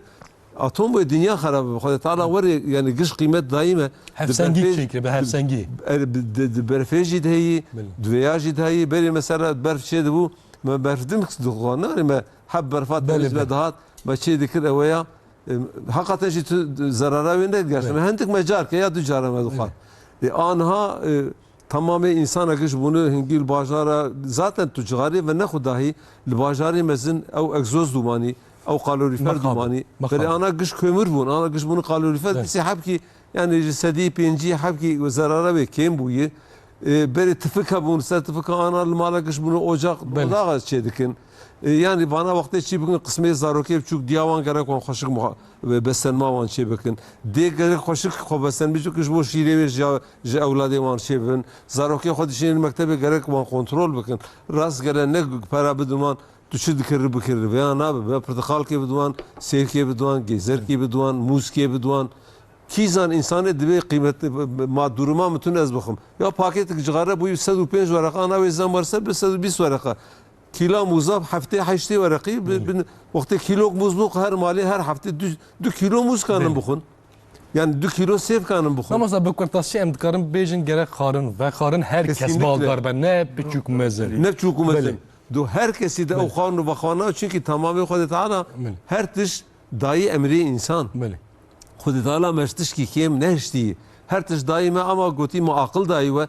atom wê dinya xerab bibe. Xwedê Teala werê, yani giş qîmet dayî me. Hevsengî Di berfê çêkiribe, hevsengî. Er, bi, di, di berfê jî de heyî, Belê. Di vêya jî de heyî. Berê mesela berf çê dibû, me berf dim dixwar, ne me heb berfa Belê, temiz me belê. dihat, me çê dikir ewe ya. E, heqeten jî tu zerara wê nedigerşine. Evet. Hindik me car ke ya du cara me dixwar. Evet. E, anha, e, tamamê însana giş bûne hingî li bajara, zaten tu cixarê ve nexwe dahî li bajarê mezin ew egzoz dumanî, ew kalorîfer Mexabe, dumanî. mexabe. Berê ana giş kömür bûn, ana giş bûne kalorîfer, Evet. dîsê hebkî, yani ji sedî pêncî hebkî zerara wê kêm bûye. E, berê tifik hebûn, ser tifika ana li mala giş bûne ocaq, Belê. odaxa çê dikin. E, yani vana wextê çî bikin, qismê zarokê biçûk diya wan gerek wan xweşik muha-, ve bestenma wan çê bikin. Dê gerek xweşik xwe bestenbî, çûk ji bo şîrê wê ji, ji ewladê wan çê bibin. Zarokê xwe dişînin mektebê gerek wan kontrol bikin. Rastgele ne pera bidin wan, tu çi dikir bikir, veya nabe, be pirtixalkê bidin wan, sêrkê bidin wan, gêzerkê bidin wan, mûzkê bidin wan. Kî zan însanê divê qîmet, ma duruma min tune ez bixwim. Ya paketek cixare bûyî sed û pênc wereqa, ana wê zan wer ser bi sed û bîst wereqa. Kîla mûza heftê heştê wereqî, bi, Belê. bin, wextê kîlok mûz bû, her malê her heftê du, du kîlo mûz kanin Belê. bixwin. Yani du kîlo sêv kanin bixwin. Mamosta, bi kurtasî em dikarin bêjin gerek xwarin, vexwarin her kes Kesinlikle. baldar be, ne biçûk mezin. Ne biçûk mezin. Belê. Do her kesî de ew Belê. xwarin û vexwarina, çünkü tamamê Xwedê Teala Belê. her tişt dayî emrê însan. Belê. Xwedê Teala me ji tişkî kêm nehiştî. Her tişt dayî me, ama gotî me aqil dayî we.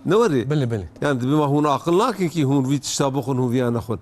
Ne werê? Belê, belê. Yani dibe ma hûn aqil nakin ki hûn vî tişta bixwin, hûn viya nexwin.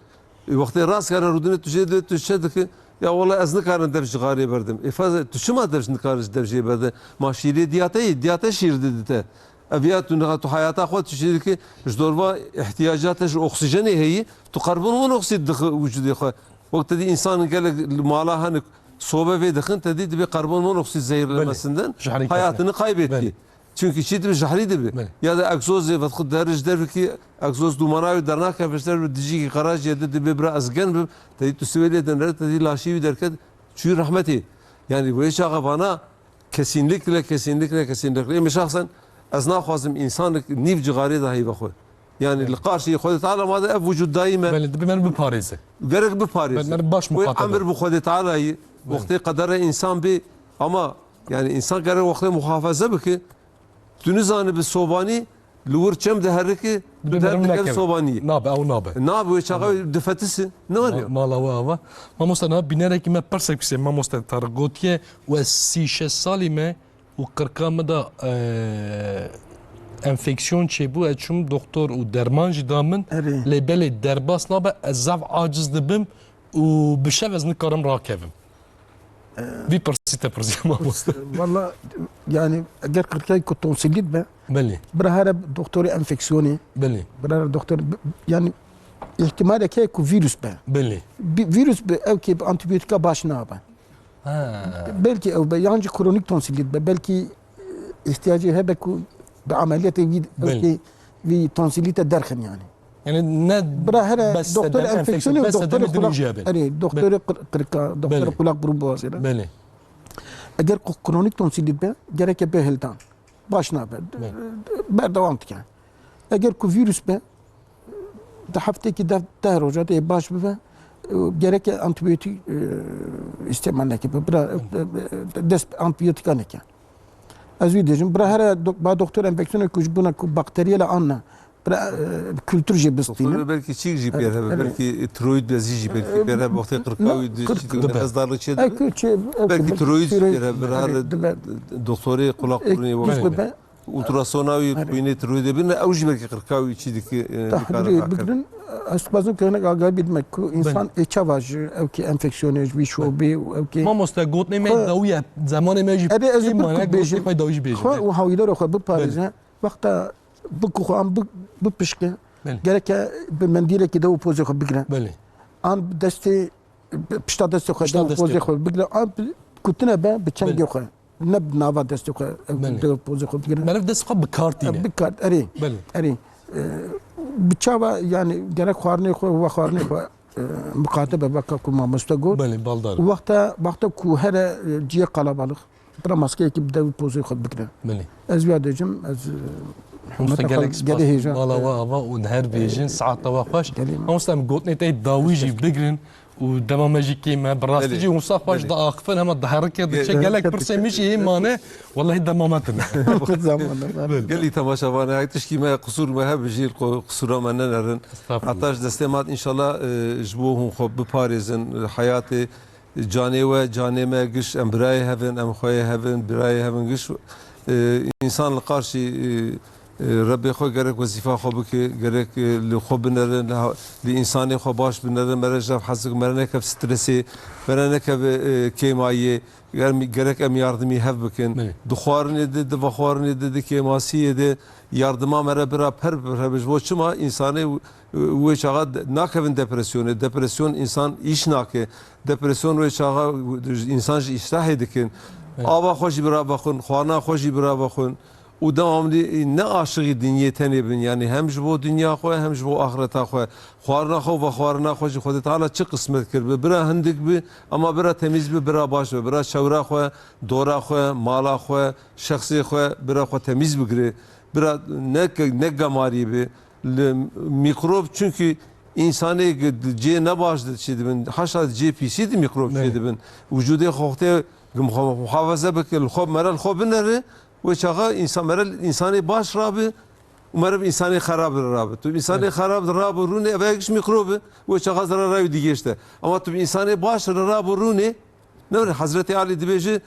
E, wextê rastgele rûdine tu jê de tu çi dikî? Ya wela ez nikarim dev ji xarê berdim. E, faz-, tu çima dev ji nikarin dev jê berde? Ma şîrê diya te yî, diya te şîr didite. Ev ya tu niha tu heyata xwe tu jê dikî, ji dorva ihtiyaca te ji oksijenê heyî, tu karbon monoksid dixi wicudê xwe. Wek te dî însan gelek li mala hinek sobe vê dixin, te dî dibê karbon monoksid zehirlemesinden Belê. Ji herî hayatını kaybetti. Belê. Çünkü çi dibe, jehrî dibe. Belê. Ya da egzozê ve xwe derij dervikî egzoz dumana wê dernakeve ji derve dijîkî qerajiyê de dibe bira ez gen bim. Te dî tu sivê lê dinere, te dî laşî wî derket, çûyî rehmetê. Yani wê çaxa vana kesinlikle, kesinlikle, kesinlikle. Ê min şahsen ez naxwazim însanek nîv cixarê dahî vexwe. Yani li qarşî Xwedê Teala ma de ev wicûd dayî me. Belê, dibe me biparêze. Gerek biparêze. Belê, me baş muxatebe. Wê emir bi Xwedê Teala yî. Belê. Wextê qedere însan bê, ama yani însan gerek wextê muhafaza bike. Tu nizanibe sobanî li wir çem diherike, tu derdikeve sobaniyê. Nabe, ew nabe. Nabe, wê çaxa difetisi. Ne var ya? Ma-, mala we ava. Mamoste, niha bînerekî me pirsek bise, mamoste Tariq gotiye, we sî şeş salî me û qirka min de, e, enfeksiyon çêbû, ez çûm doktor û derman jî da min. Erê. Lê belê derbas nabe, ez zaf aciz dibim û bi şev ez nikarim rakevim. Vî pirsî te pirsiya mamoste. Valla, yani, eger qirkayê ku tonsîlît be, belê, bira here doktorê enfeksiyonê, belê, bira here doktor, yani, îhtimalek heye ku vîrus be. Belê. Bi-, vîrus be, ew kê bi antibiyotîka baş nabe. Ha. Belkî ew be, yan jî kronîk tonsîlît be, belkî, e, îhtiyacê hebe ku bi emeliyatê vî, belê, ew kê vî tonsîlîte derxin yani. Yani ne bira here bes doktor enfeksiyonê û bes doktorê qulak, erê, doktorê qir-, qirka, doktorê qulak burun boğazê re. Belê. Eger ku kronîk tonsîlît be, gereke bê hildan. Baş nabe. Belê. Berdewam dike. Eger ku vîrus be, di heftekî de deh roja tê baş bibe, gereke antibiyotîk, e, îstêmal neke. Bira, e, e, dest antibiyotîka neke. Ez wî dêjim. Bira here do-, ba doktor enfeksiyonê ku ji bona ku bakteriyel e an ne. Bira, e, kultur jî bistîne. Doktor, belkî çîk jî pêr hebe, evet, belkî tiroîd bezî jî belkî pêr hebe, wextê qirka wî di-, çî dibe, ez darlik çê dibe. Belkî tiroîd jî pêr hebe, bira here doktorê qulak burunê wextê. Ultrasona wî xwînê tiroîdê bine, ew jî belkî qirka wî çî dike, e, tahlîlê bigirin. Ez dixwazim ke hinek agahî bidime ku însan ê çawa ji ew kê enfeksiyonê ji wî şo bê û ew kê. Mamoste, gotinê me dawî ye, zemanê me jî pê mane, gotinê xwe dawî jî bêjin. Xwe û hawîdara xwe biparêze. Wexta biku xwe an bi-, bipişke, gereke bi mendîlekî dew û pozê xwe bigire. Belê. An bi destê, bi pişta destê xwe dew û pozê xwe bigire. An bi, ku tune be, bi çengê xwe. Ne bi nava destê xwe, ew, belê, dew pozê xwe bigire. Meriv destê xwe bi kar tîne. Bi kar, erê. Belê. Erê. E, bi çawa, yani, gerek xwarinê xwe, we xwarinê xwe, e, miqate be, weka ku mamoste got. Belê, baldar. Wexta, wexta ku here, e, ciyê qalabalix, bira maskeyekî bi dew pozê xwe bigire. Belê. Ez wiya dêjim, ez, e, hûn hûmeta xwe gelek spas, gelê hêja. Mala we ava û her bêjin, saeta we xweş. Gelê me. Mamoste, em gotinê te dawî jî bigirin. Û dema me jî kêm e, bi rastî jî wisa xweş diaxifin, hema diherike diçe. Gelek pirsê min jî hê mane. Wellahî dema me tune. Gelî temaşevan e, tişkî me qisûr me hebe jî, qu-, qisûra me nenerin. Estağfurullah. Heta ji destê me hat, înşallah, e, ji bo hûn xwe biparêzin, e, heyatê, canê we, canê me, giş em birayê hev in, em xweyê hev in, birayê hev in, giş, e, însan li qarşî, e, Rebê xwe gerek wezîfa xwe bike, gerek, e, li xwe binere, li ha-, li însanê xwe baş binere, mere ji hev hez bike, mere nekev stresê, mere nekev, e, kêmayiyê, ger-, gerek em yardimî hev bikin. Belê. Di xwarinê de, di vexwarinê de, di kêmasiyê de yardima mere bira per, per, per, ji bo çima însanê w-, wê çaxa de-, nakevin depresyonê. Depresyon însan îş nake. Depresyon wê çaxa w-, însan ji îştahê dikin. Belê. Ava xwe jî bira vexwin, xwarina xwe jî bira vexwin. Û devamlî ne aşiqî dinyê tenê bin, yanî hem ji bo dinya xwe hem ji bo axireta xwe. Xwarina xwe û vexwarina xwe jî Xwedê Teala çi qismet kiribe, bira hindik bi, ama bira temîz bi, bira baş be, bira çewra xwe, dora xwe, mala xwe, şexsê xwe, bira xwe temîz bigire, bira ne ke-, ne gemarî bi. Li mîkrob, çunkî însanê ge-, cihê nebaş de çi dibin, haşa cihê pîsî de mîkrob çi dibin. Wicûdê xwe wextê muha-, muhafaza bike, li xwe mere li xwe binere, wê çaxa însan, mere însanê baş rabe û mere bi însanê xerab re rabe. Tu bi însanê xerab de rabe rûnê, ev giş mîkrob e, wê çaxa zerara wî digêşte. Ama tu bi însanê baş re rabe rûnê, ne were Hezretê Alî dibêje,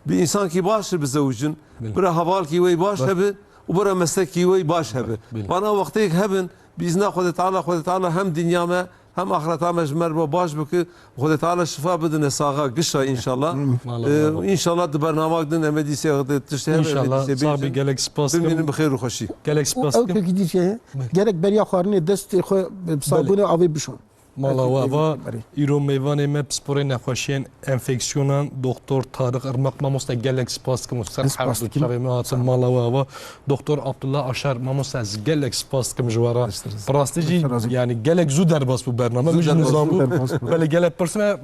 bi însankî baş re bizewicin, bira hevalkî wê baş hebe û bira meslekî wê baş hebe. Vana wextêk hebin, bi îzna Xwedê Teala, Xwedê Teala hem dinya me, hem axireta me ji me re baş bike. Xwedê Teala şifa bidine saxa gişa înşallah. Amin. Ee, înşallah di bernamak din em ê dîsê tiştê hebe, em ê dîsê bêjin. Gelek spas. Bimînin bi xêr û xweşî. Gelek spas. Ew pêkî dîsê gerek beriya xwarinê destê xwe bi sabûnê avê bişon. Mala we ava, îro mêvanê me pisporê nexweşiyên enfeksiyonan, Doktor Tariq Irmak, mamoste gelek spas dikim û ser her du çavê me hatin mala we ava. Doktor Abdullah Aşar, mamoste ez gelek spas dikim ji we re. Bi rastî jî, yanî gelek zû derbas bû bername, min jî nizan bû. Belê gelek pirsî me,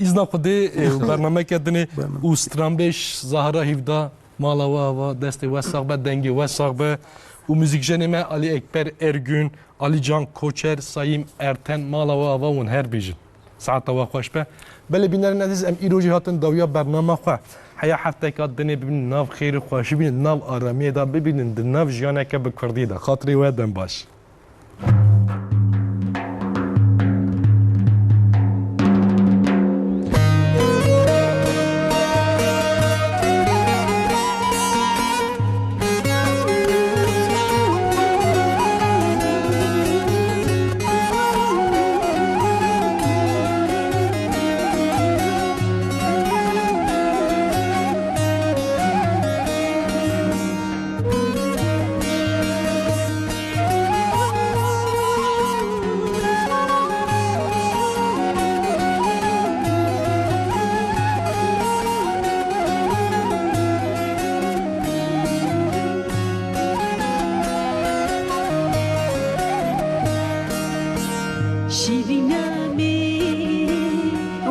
îzna Xwedê, e, bernameke dinê û stranbêj Zahra Hîvda, mala we ava, destê we sax be, dengê we sax be û muzîkjenê me Alî Ekber Ergün, Alîcan Koçer, Sayîm Erten, mala we ava hûn her bijîn. Saeta we xweş be. Belê bînerên ezîz, em îro jî hatin dawiya bernama xwe. Heya hefteka dinê bibînin nav xêr û xweşî bînin, nav aramiyê de bibînin, di nav jiyaneke bi kurdî de. Xatirê we dem baş. Şîrîna min,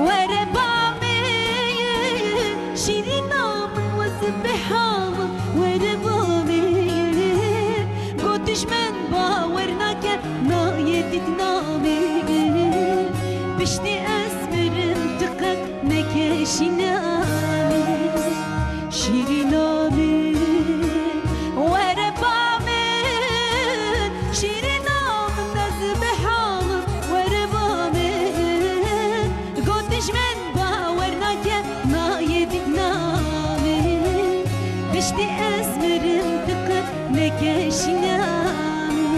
were ba min, şîrîna min, we zibê hewa, were ba min. Got dijmin bawer nake, nayê dîtina min. Piştî ez mirim, tu qet nekişîne min. Şîrîna min, were ba min, şîrîna min, ez bi hewa, were ba min. Got dijmin bawer nake, nayê dîtina min. Piştî ez mirim, tu qet nekişîne min.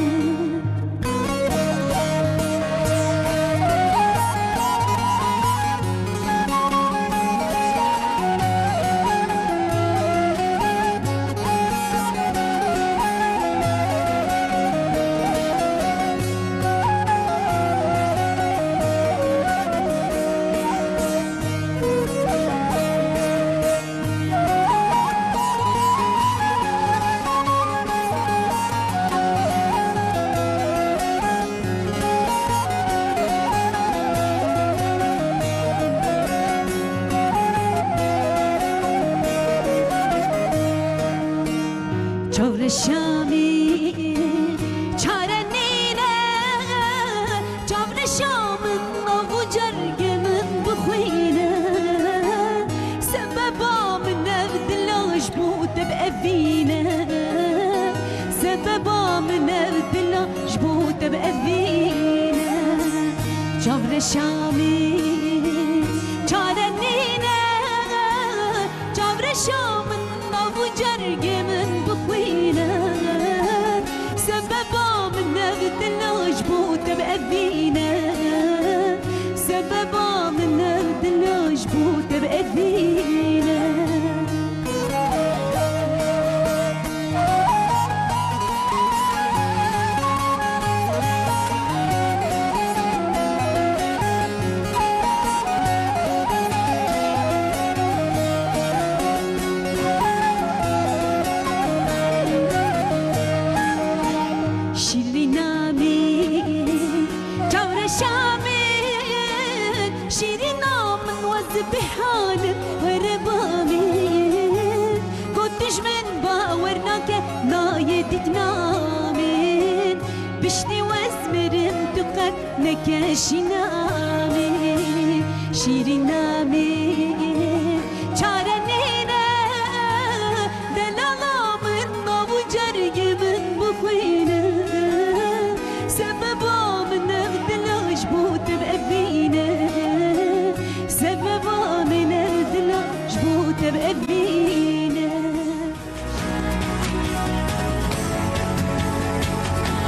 Çavreşa min çare nîne, çavreşa min nav û cergê min bixwîne. Sebeba min ev dila ji bo te bi evîne. Sebeba min ev dila ji bo te bi evîne. Çavreşa min çare nîne, çavreşa min nav û cergê min bixwîne. Sebeba min ev dila ji bo te bi evîne. Sebeba min ev dila ji bo te bi evîne. Şîrîna min, çavreşa min, şîrîna min, we zibê hewa, were ba min. Got dijmin bawer nake, nayê dîtina min. Piştî ez mirim, tu qet nekişîne min. Şîrîna min.